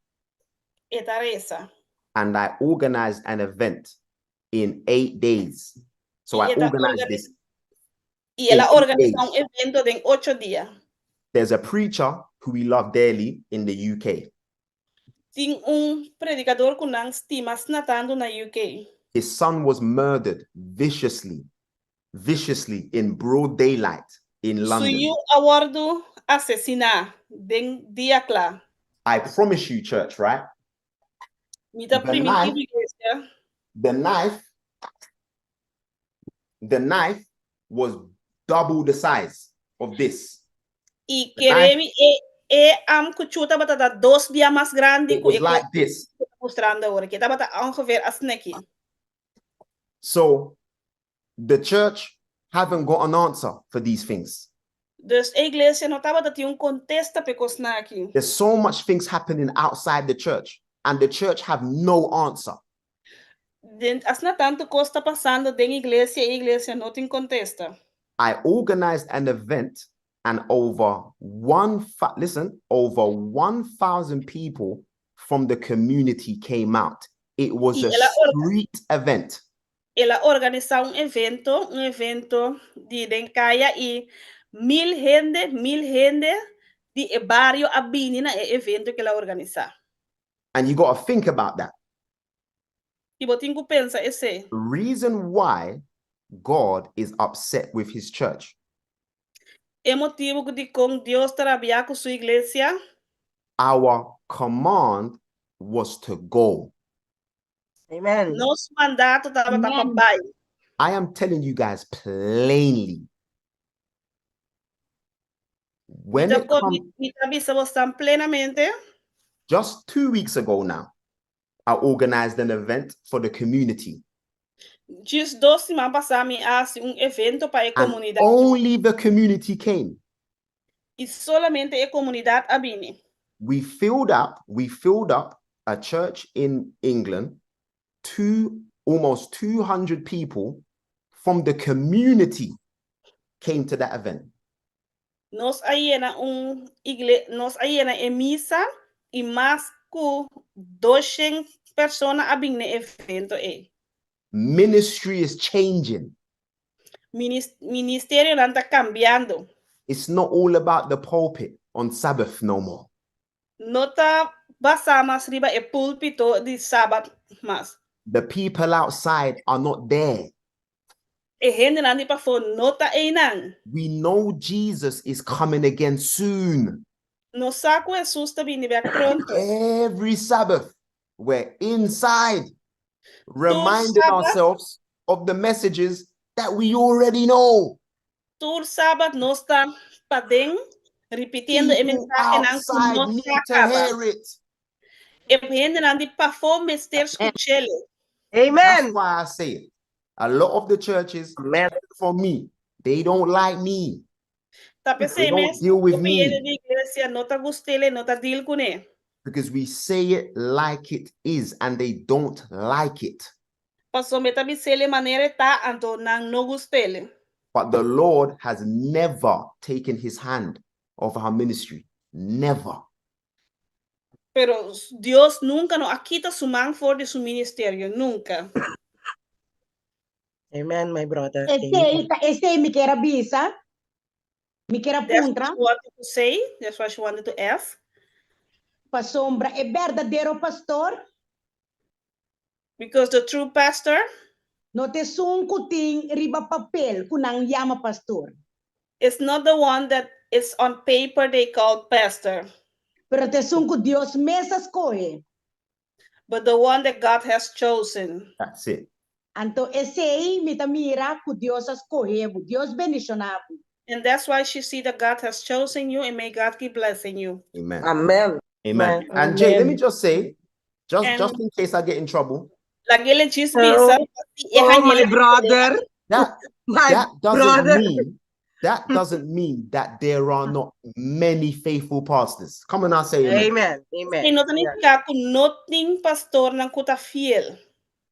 E: E ta resa.
D: And I organized an event in 8 days. So I
E: I el a
D: organized this
E: I el a
D: in 8
E: organisá
D: days.
E: un evento den ocho dia.
D: There's a preacher who we love dearly in the UK.
E: Tin un predikadó ku nan stima tantu na UK.
D: His son was murdered viciously, viciously in broad daylight in
E: Su
D: London.
E: yu a wòrdu asesiná den dia kla.
D: I promise you, church, right?
E: Mi ta
D: The
E: primintí
D: knife,
E: iglesia.
D: the knife was double the size of this.
E: I
D: The knife,
E: kere mi e e am kuchú tabata dos bia mas grandi
D: it was like this.
E: Mustrando awor ku tabata ongeveer asin'aki.
D: So the church haven't got an answer for these things.
E: Dus e iglesia no tabatin un kontesta pa e kosnan aki.
D: There's so much things happening outside the church, and the church have no answer.
E: Den, asina tantu kos ta pasando den iglesia, e iglesia no tin kontesta.
D: I organized an event and over one, listen, over 1,000 people from the community came out. It was
E: I
D: a
E: el a
D: street event.
E: El a organisá un evento di den kaya i 1000 hende di e bario a bini na e evento ku el a organisá.
D: And you got to think about that.
E: I bo tin ku pensa esei.
D: The reason why God is upset with his church.
E: E motibu di kon Dios ta rabiá ku su iglesia.
D: Our command was to go.
A: Amen.
E: Nos mandato tabata pa
L: Amen.
E: bai.
D: I am telling you guys plainly. When it comes,
E: Mi ta bisa boso plenamente.
D: Just 2 weeks ago now, I organized an event for the community.
E: Djis 2 siman pasá mi a hasi un evento pa e
D: And
E: komunidat.
D: Only the community came.
E: I solamente e komunidat a bini.
D: We filled up a church in England, two almost 200 people from the community came to that event.
E: Nos a yena e misa i mas ku 200 persona a bini na e evento ei.
D: Ministry is changing.
E: Ministerionan ta kambiando.
D: It's not all about the pulpit on Sabbath no more.
E: No ta basá mas riba e púlpito di sabat mas.
D: The people outside are not there.
E: E hendenan di pafó no ta einan.
D: We know Jesus is coming again soon.
E: Nos sa ku Hesus ta bini bèk pronto.
D: Every Sabbath, we're inside, reminding
E: Sabbath.
D: Ourselves of the messages that we already know.
E: Tur sabat nos ta paden, repitiendo e
D: People
E: mensahenan ku
D: outside
E: nos
D: need
E: a
D: to
E: kaba.
D: Hear it.
E: E hendenan di pafó mester skuch'é.
D: That's
A: Amen.
D: why I say it. A lot of the churches,
F: Amen.
D: For me, they don't like me.
E: Ta
D: They
E: p'esei
D: don't
E: mes,
D: deal with
E: e
D: me
E: di iglesia no ta gust'é, no ta deal kuné.
D: Because we say it like it is and they don't like it.
E: Paso mi ta bis'é manera e ta, anto nan no gust'é.
D: But the Lord has never taken his hand off our ministry. Never.
E: Pero Dios nunka no a kita su man for di su ministerio, nunka.
A: Amen, my brother.
K: Esei ta esei mi kier a bisa. Mi kier a
E: That's
K: puntra.
E: what she wanted to say. That's what she wanted to ask.
K: Pasobra e berdadero pastor.
E: Because the true pastor.
K: No ta esun ku tin riba papel ku nan yama pastor.
E: Is not the one that is on paper they call pastor.
K: Pero ta esun ku Dios mes a skohe.
E: But the one that God has chosen.
D: That's it.
K: Anto esei mi ta mira ku Dios a skohe bo. Dios bendishoná bo.
E: And that's why she see that God has chosen you and may God keep blessing you.
D: Amen.
F: Amen.
D: Amen. And Jay, let me
C: Amen.
D: just say, just
E: And
D: just in case I get in trouble,
E: Lag'é djis bisa,
A: Oh, oh my brother.
D: that
A: My
D: that doesn't
A: brother.
D: mean that doesn't mean that there are not many faithful pastors. Come on now, say amen.
A: Amen. Amen.
E: E no ta nifiká ku no tin pastornan ku ta fiel.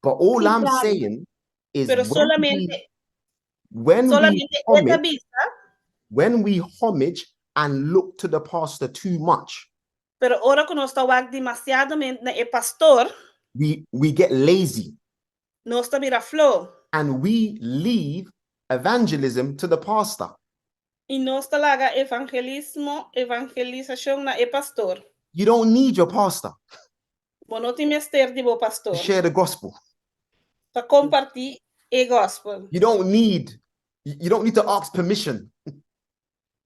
D: But all
K: Sí,
D: I'm
K: klaro.
D: saying is
E: Pero
D: when we
E: solamente,
D: when we
E: solamente e ta
D: homage,
E: bisa,
D: when we homage and look to the pastor too much,
E: pero ora ku nos ta wak demasiadamente na e pastor,
D: we get lazy
E: nos ta bira floho.
D: and we leave evangelism to the pastor.
E: I nos ta laga evangelismo, evangelisashon na e pastor.
D: You don't need your pastor
E: Bo no tin mester di bo pastor
D: to share the gospel.
E: pa kompartí e gospel.
D: You don't need to ask permission.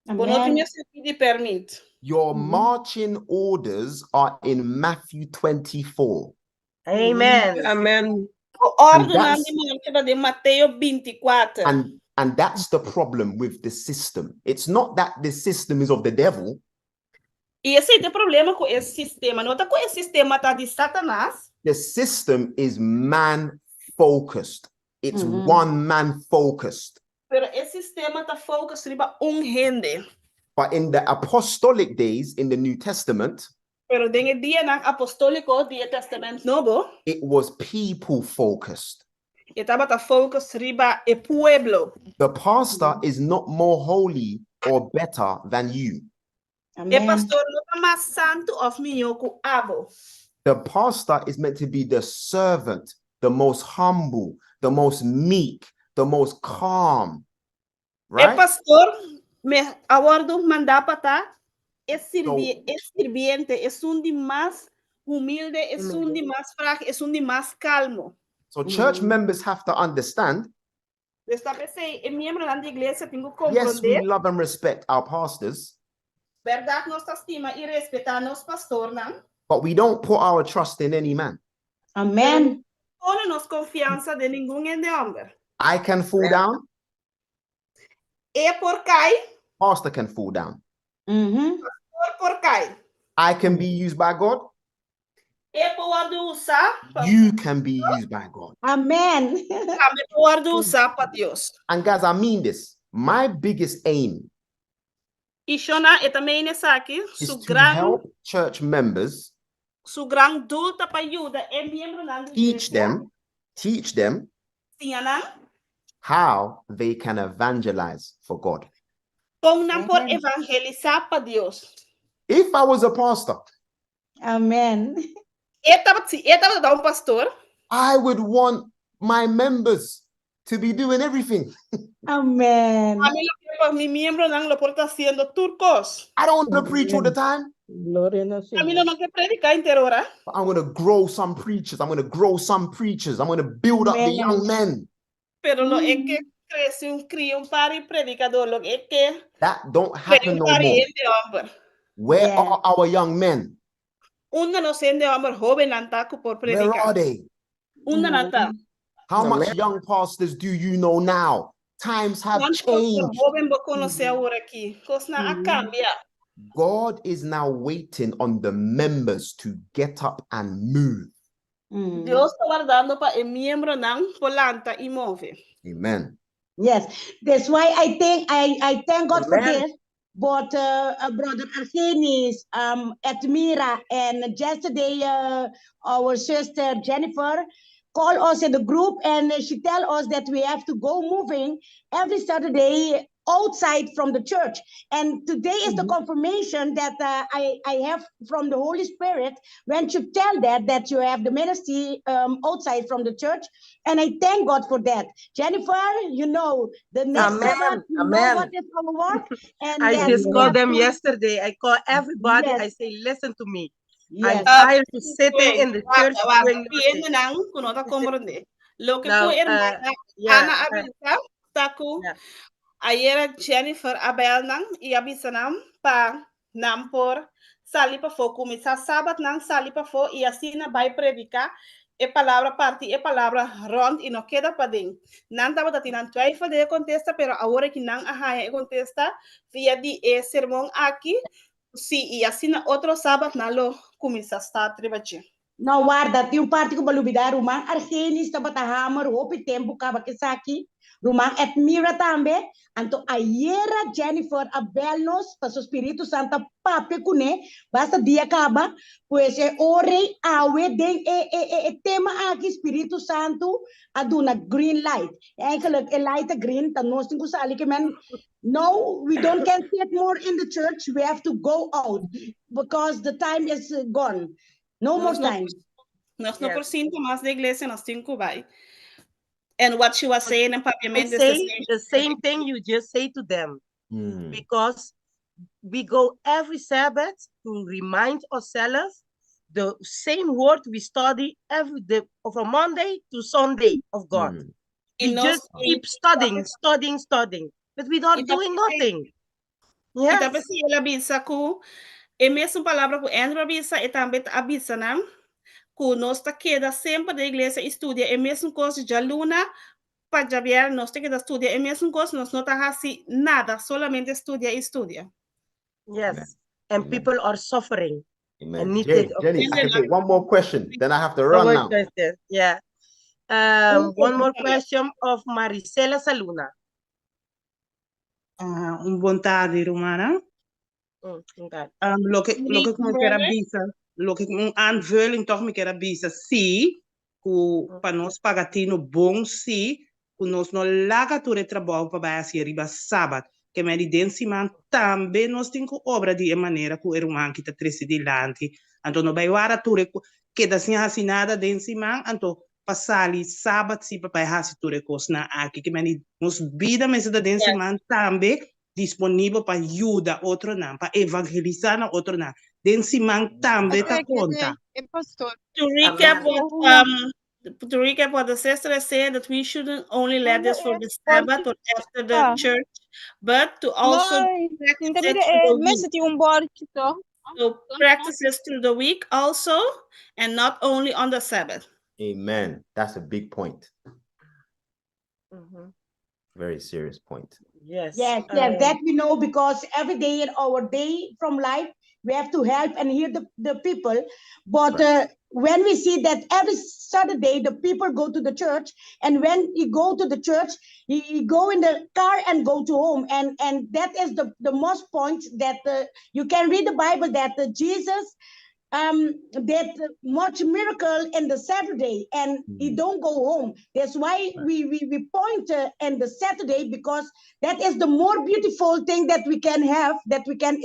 E: Bo no tin
K: Amen.
E: mester pidi pèrmit.
D: Your marching orders are in Matthew 24.
A: Amen.
I: Amen.
E: Bo
D: And
E: òrdunan
D: that's
E: di marcha ta den Mateo 24.
D: and that's the problem with the system. It's not that the system is of the devil.
E: I esei ta e problema ku e sistema. No ta ku e sistema ta di Satanas.
D: The system is man focused. It's one man focused.
E: Pero e sistema ta focus riba un hende.
D: But in the apostolic days in the New Testament,
E: Pero den e dianan apostóliko di e Tèstamènt Nobo,
D: it was people focused.
E: e tabata focus riba e pueblo.
D: The pastor is not more holy or better than you.
E: E
K: Amen.
E: pastor no ta mas santu òf mihó ku abo.
D: The pastor is meant to be the servant, the most humble, the most meek, the most calm.
E: E
D: Right?
E: pastor me a wòrdu mandá pa ta e sirbi e sirbiente, esun di mas humilde, esun di mas frágil, esun di mas kalmo.
D: So church members have to understand
E: Dus ta p'esei e miembronan di iglesia tin ku
D: yes, we
E: komprondé.
D: love and respect our pastors,
E: Bèrdat nos ta stima i respetá nos pastornan.
D: but we don't put our trust in any man.
K: Amen.
E: Pone nos konfiansa den ningun hende hòmber.
D: I can fall down,
E: E por kai,
D: pastor can fall down.
E: Por kai.
D: I can be used by God,
E: E por wòrdu usá pa
D: you can be used by God.
K: Amen.
E: Tambe por wòrdu usá pa Dios.
D: And guys, I mean this. My biggest aim
E: I shonnan e ta meen esaki,
D: is
E: su
D: to
E: gran
D: help church members
E: su gran doel ta pa yuda e miembronan di
D: teach
E: iglesia,
D: them, teach them
E: siña nan
D: how they can evangelize for God.
E: kon nan por
K: Amen.
E: evangelisá pa Dios.
D: If I was a pastor,
K: Amen.
E: E tabata, si e tabata un pastor,
D: I would want my members to be doing everything.
K: Amen.
E: Ami lo ke pa mi miembronan lo por ta hasiendo tur kos.
D: I don't want to preach all the time.
B: Gloria na
E: Ami lo
B: Señor.
E: no ke prediká henter ora.
D: But I'm going to grow some preachers. I'm going to grow some preachers. I'm going to build up the young
K: Amen.
D: men.
E: Pero lo e ke krese un kria un par di predikadó, lo e ke
D: That don't
E: kria
D: happen
E: un
D: no
E: par di
D: more.
E: hende hòmber.
D: Where
K: Yeah.
D: are our young men?
E: Unda nos hende hòmber hóbennan ta ku por
D: Where
E: prediká?
D: are they?
E: Unda nan ta?
D: How much
I: Amen.
D: young pastors do you know now? Times have
E: Kuantu pastor
D: changed.
E: hóben bo konosé awor aki? Kosnan a kambia.
D: God is now waiting on the members to get up and move.
E: Dios ta wardando pa e miembronan por lanta i move.
D: Amen.
K: Yes, that's why I think I thank God for
I: Amen.
K: this. But Brother Arsenis, Edmira, and yesterday our sister Jennifer called us in the group and she tell us that we have to go moving every Saturday. outside from the church. And today is the confirmation that I have from the Holy Spirit when you tell that you have the ministry outside from the church. And I thank God for that. Jennifer, you know, the next
A: Amen.
K: Sabbath, you know
A: Amen.
K: what is our work. And
A: I
K: then
A: just
K: we
A: called
K: have
A: them
K: to-
A: yesterday. I call everybody. I say, "Listen to me. I'm tired of sitting in the church doing nothing."
E: Nan ku no ta komprondé. Loke
A: Now,
E: ku ruman Ana a bisa, ta ku ayera Jennifer a bel nan i a bisa nan pa nan por sali pafó, kuminsá sabat nan sali pafó i asina bai prediká e palabra, parti e palabra rònt i no keda paden. Nan tabata tin nan twijfel den e kontesta, pero awor ku nan a haña e kontesta via di e sermon aki, si, i asina otro sabat nan lo kuminsá start riba dje.
K: No, warda, tin un parti ku mi a lubidá, ruman Argenis tabata hamer hopi tempu kaba ku esaki. Ruman Edmira tambe. Anto ayera Jennifer a bel nos pa su Spiritu Santu a papia kuné, basta dia kaba, pues e ora ei awe den e tema aki Spiritu Santu a duna green light. Eigenlijk e light ta green, ta nos tin ku sali ke men no, we don't can sit more in the church, we have to go out because the time is gone. No more
E: Nos no,
K: time.
E: nos no por sinta mas den iglesia, nos tin ku bai. And what she was saying in
A: I
E: Papiamento is the
A: say
E: same.
A: The same thing you just say to them because we go every Sabbath to remind ourselves the same word we study every day from Monday to Sunday of God.
E: Y
A: We
E: nos
A: just keep studying, studying, studying, but we not
E: Y ta
A: doing nothing.
E: I tambe si el a bisa ku e mesun palabra ku Andrew a bisa, e tambe a bisa nan ku nos ta keda semper den iglesia i studia e mesun kos djaluna pa djabièrnè, nos ta keda studia e mesun kos, nos no ta hasi nada, solamente studia i studia.
A: Yes, and
D: Amen.
A: People are suffering
D: Amen.
A: and need
D: Jay,
A: it.
D: Jenny, I can take one more question, then I have to
A: One
D: run
A: more
D: now.
A: question. Yeah. One more question of Maricela Saluna.
M: Un bon tardi, rumannan.
A: Okay.
M: Loke ku mi ke bisa, loke un aanvulling toch mi ke bisa, si, ku pa nos paga tino bon si, ku nos no laga tur e trabou pa bai hasi riba sabat. Ke men di den siman tambe nos tin ku obra di e manera ku e ruman ki ta trese dilanti. Anto no bai warda tur e keda sin hasi nada den siman, anto pa sali sabat si pa bai hasi tur e kosnan aki. Ke men di nos bida mester ta den siman tambe disponibel pa yuda otronan, pa evangelisá na otronan. Den siman tambe ta konta.
E: To recap what the sister is saying, that we shouldn't only let this for the Sabbath or after the church, but to also practice it through the week. So practice this through the week also, and not only on the Sabbath.
D: Amen. That's a big point. Very serious point.
A: Yes.
K: Yes, that we know because every day in our day from life, we have to help and hear the people. But when we see that every Saturday the people go to the church, and when you go to the church, you go in the car and go to home. And that is the most point that you can read the Bible that Jesus did much miracle in the Saturday and he don't go home. That's why we point in the Saturday, because that is the more beautiful thing that we can have, that we can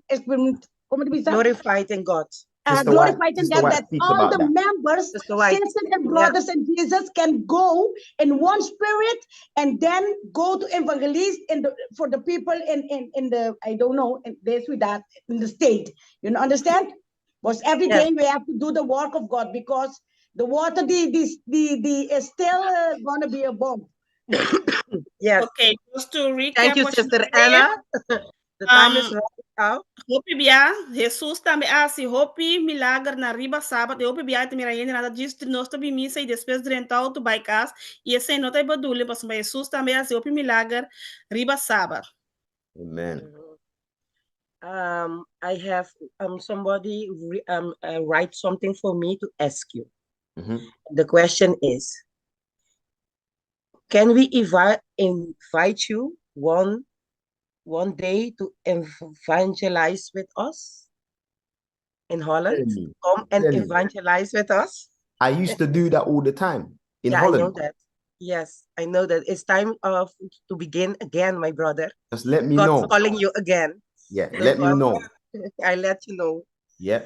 K: experiment. Kon ta bisa?
A: Glorified in God.
D: Sister White,
K: Glorified in
D: Sister
K: God
D: White
K: that
D: speaks
K: all
D: about
K: the
D: that.
K: members,
A: Sister White.
K: Sisters and brothers in Jesus can go in one spirit and then go to evangelize in the for the people in the, I don't know, in this with that in the state. You know, understand? But every day we have to do the work of God because the water the is still gonna be a bomb.
A: Yes.
E: Okay, just to recap
A: Thank you,
E: what she
A: Sister
E: said,
A: Anna. The time is running out.
E: Hopi bia, Jesus tambe a hasi hopi milager na riba sabat, e hopi bia ta mira hende nan ta djis nos ta bin misa i despues drenta outo bai kas, i esei no ta e bedoeling, pasobra Jesus tambe a hasi hopi milager riba sabat.
D: Amen.
A: I have somebody write something for me to ask you. The question is, can we invite you one day to evangelize with us in Holland?
D: Tell me.
A: Come and
D: Tell me.
A: Evangelize with us?
D: I used to do that all the time in
A: Yeah, I know
D: Holland.
A: that. Yes, I know that it's time of to begin again, my brother.
D: Just let me
A: God's
D: know.
A: calling you again.
D: Yeah,
A: So
D: let me
A: God-
D: know.
A: I let you know.
D: Yeah.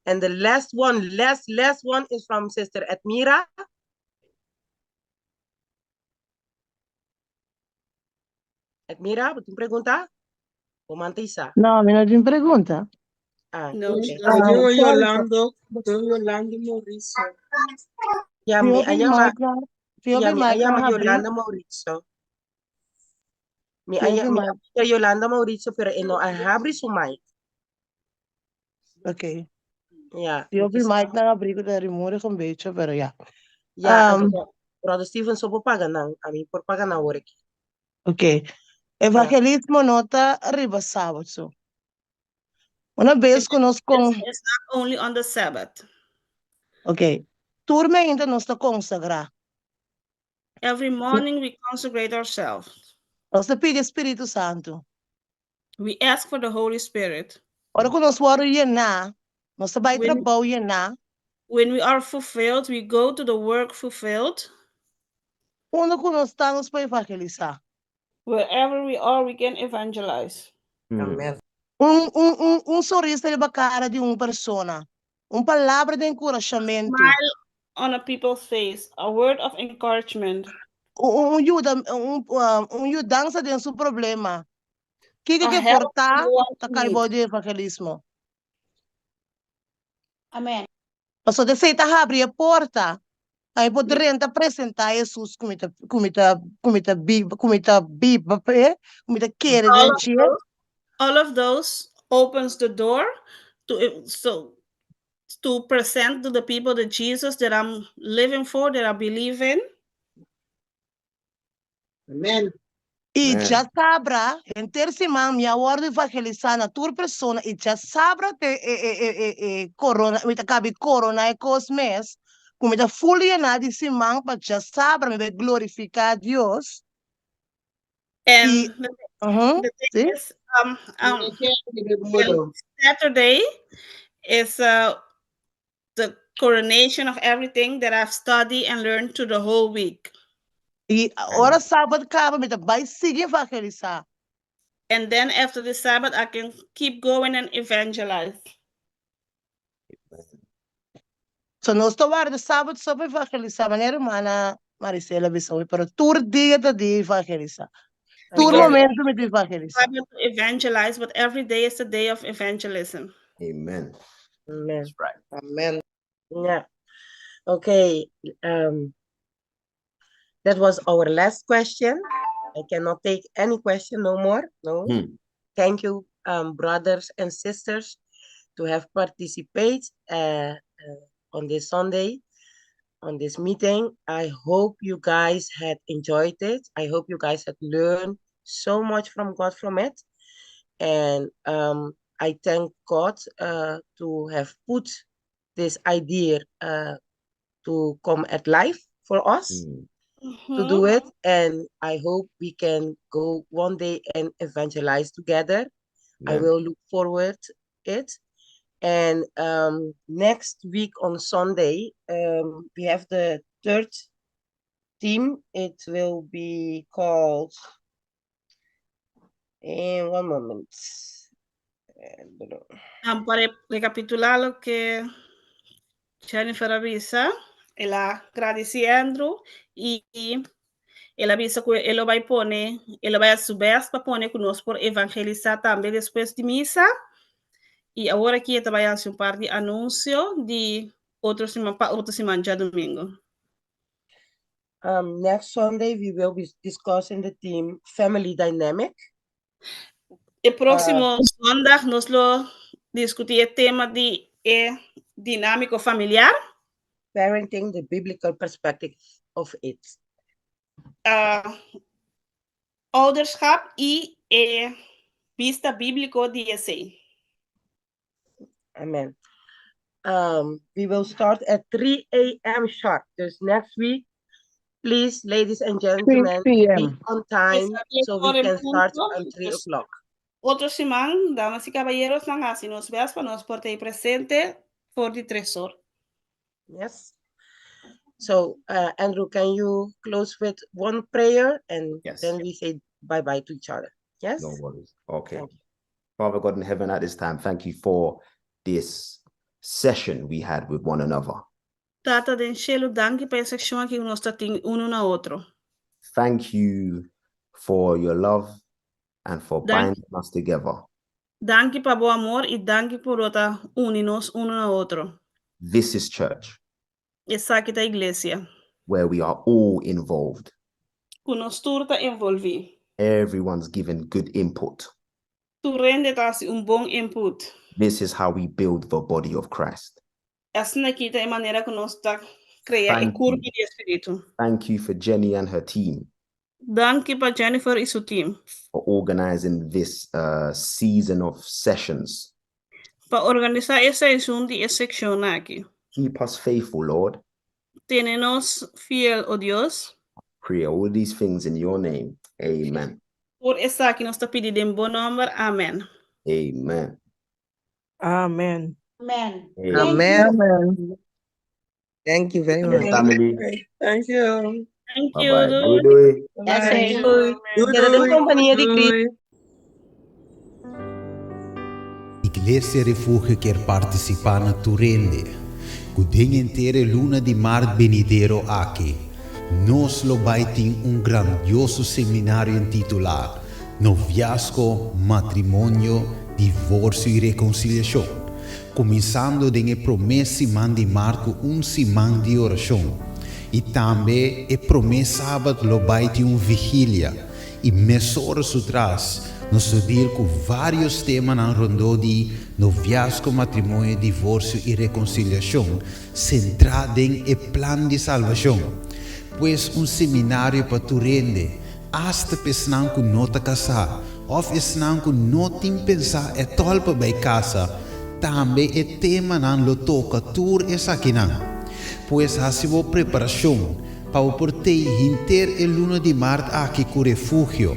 A: And the last one, last, last one is from Sister Admira. Admira, bo tin pregunta? O manta isa?
C: No, mi no tin pregunta.
A: Ah,
E: No,
A: okay.
C: Ah,
I: Yo,
C: sorry.
I: Yolando, yo, Yolando Mauricio.
A: Ya, mi
C: Fiobi
A: a yama,
C: Mike, Fiobi
A: ya, mi a
C: Mike
A: yama
C: habri.
A: Yolanda Mauricio. Mi a,
C: Fiobi
A: mi a
C: Mike.
A: bisa Yolanda Mauricio, pero e no a habri su mic.
C: Oké.
A: Ja,
C: Fiobi
A: dus,
C: Mike na habri, ku ta rumoerig een beetje, pero ja.
A: ja,
C: Um,
A: anto, Brother Steven so por paga nan, ami por paga nan awor aki.
C: Oké. Evangelismo no ta riba sabat so. Una bes ku nos kon
E: It's not only on the Sabbath.
C: Oké. Tur mainta nos ta konsagrá.
E: Every morning we consecrate ourselves.
C: Nos ta pidi Spiritu Santu.
E: We ask for the Holy Spirit.
C: Ora ku nos wòrdu yená, nos ta bai
E: When,
C: trabou yená.
E: when we are fulfilled, we go to the work fulfilled.
C: Unda ku nos ta, nos por evangelisá.
E: Wherever we are, we can evangelize.
F: Amen.
C: Un, un, un, un sonrisa riba kara di un persona. Un palabra di enkurashamentu.
E: Smile on a people's face, a word of encouragement.
C: Un, un, yuda, un, un yudansa den su problema. Kiko
E: A
C: ke
E: help
C: por ta,
E: to one
C: ta
E: in
C: kai
E: need.
C: bou di evangelismo.
K: Amen.
C: Pasobra esei ta habri e porta pa e por drenta presentá Hesus ku mi ta ku mi ta ku mi ta biba ku mi ta biba p'e, ku mi ta kere
E: All
C: den
E: of
C: dje.
E: those, all of those opens the door to so to present to the people the Jesus that I'm living for, that I believe in.
M: Amen.
C: I
D: Amen.
C: djasabra, henter siman mi a wòrdu evangelisá na tur persona i djasabra te e e e e e korona, mi ta kabi koroná e kos mes, ku mi ta ful yená di siman pa djasabra mi bai glorifiká Dios.
E: And
C: I,
E: the,
C: ujú,
E: the thing
C: sí.
E: is, um, Saturday is the coronation of everything that I've studied and learned through the whole week.
C: I ora Sabat kaba mi ta bai sigui evangelisá.
E: And then after the Sabbath, I can keep going and evangelize.
C: So nos ta warda Sabat so pa evangelisá, manera hermana Maricela a bisa hoy, pero tur dia ta dia evangelisá. Tur
E: Because
C: momento mi ta evangelisá.
E: Sabbath to evangelize, but every day is a day of evangelism.
D: Amen.
A: Amen.
D: That's right.
F: Amen.
A: Yeah. Okay. That was our last question. I cannot take any question no more. No. Thank you, brothers and sisters, to have participated on this Sunday, on this meeting. I hope you guys had enjoyed it. I hope you guys had learned so much from God from it. And I thank God to have put this idea to come at life for us to do it. And I hope we can go one day and evangelize together. I
D: Amen.
A: will look forward it. And next week on Sunday, we have the third team. It will be called, in one moment.
E: Pa rekapitulá loke Jennifer a bisa, el a gradisí Andrew i el a bisa ku e lo bai pone, e lo bai hasi su bèst pa pone ku nos por evangelisá tambe despues di misa. I awor aki e ta bai hasi un par di anunsio di otro siman pa otro siman djadumingu.
A: Next Sunday we will be discussing the theme family dynamic.
E: E próksimo zondag nos lo diskutí e tema di e dinámiko familiar.
A: Parenting, the biblical perspective of it.
E: Ouderschap i e bista bíbliko di esei.
A: Amen. We will start at 3 a.m. sharp. Dus next week, please, ladies and gentlemen,
J: 3
A: be
J: p.m.
A: on time so we can start on 3 o'clock.
E: Otro siman, damas i kabayeronan, hasi nos bèst pa nos por ta presente for di 3 or.
A: Yes. So, Andrew, can you close with one prayer and
D: Yes.
A: then we say bye bye to each other? Yes?
D: No worries. Okay.
A: Thank you.
D: Father God in heaven, at this time, thank you for this session we had with one another.
E: Tata den shelu, danki pa e seshon aki ku nos tabatin un na otro.
D: Thank you for your love and for
E: Dank-
D: binding us together.
E: Danki pa bo amor i danki pa bo ta uni nos un na otro.
D: This is church
E: Esaki ta iglesia.
D: where we are all involved.
E: Ku nos tur ta envolví.
D: Everyone's giving good input.
E: Tur hende ta hasi un bon input.
D: This is how we build the body of Christ.
E: Asina aki ta e manera ku nos ta krea e
D: Thank
E: kurpa
D: you.
E: di spiritu.
D: Thank you for Jenny and her team
E: Danki pa Jennifer i su team.
D: for organizing this season of sessions.
E: Pa organisá e seshon di e seshon aki.
D: Keep us faithful, Lord.
E: Tene nos fiel, o Dios.
D: Pray all these things in your name. Amen.
E: Tur esaki nos ta pidi den bo nòmber. Amèn.
D: Amen.
B: Amen.
K: Amen.
D: Amen.
F: Amen. Thank you very much.
D: Family.
I: Thank you.
E: Thank
D: Bye
E: you.
D: bye.
E: Doei.
D: Doei doei.
A: Blessing.
I: Doei.
A: Keda den kompania di Kristu.
N: Iglesia Refugio kier partisipá na tur hende ku den henter e luna di mart benidero aki nos lo bai tin un grandioso seminario intitulá Noviazgo, Matrimonio, Divorsio i Rekonsiliashon, kuminsando den e promé siman di mart ku un siman di orashon i tambe e promé sabat lo bai tin un vigilia. I mesora su tras nos lo deal ku vários temanan rondó di noviazgo, matrimonio, divorsio i rekonsiliashon sentrá den e plan di salbashon. Pues un seminario pa tur hende, asta pa esnan ku no ta kasá òf esnan ku no tin pensá ètòl pa bai kasa, tambe e temanan lo toka tur esakinan. Pues hasi bo preparashon Pa bo por tei henter e luna di mart aki ku Refugio.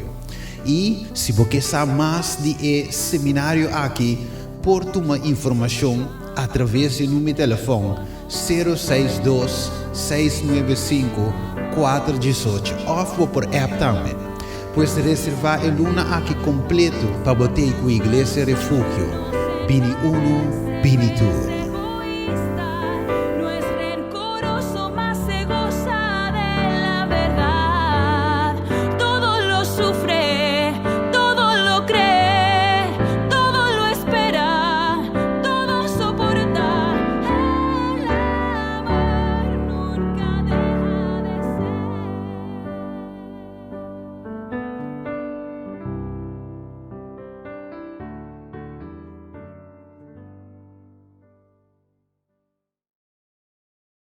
N: I si bo ke sa mas di e seminario aki, por tuma informashon atraves di number di telefòn sero seis dos, seis nuebe sinku, kuater diesocho òf bo por app tambe. Pues reservá e luna aki kompleto pa bo tei ku Iglesia Refugio. Bini unu, bini tur.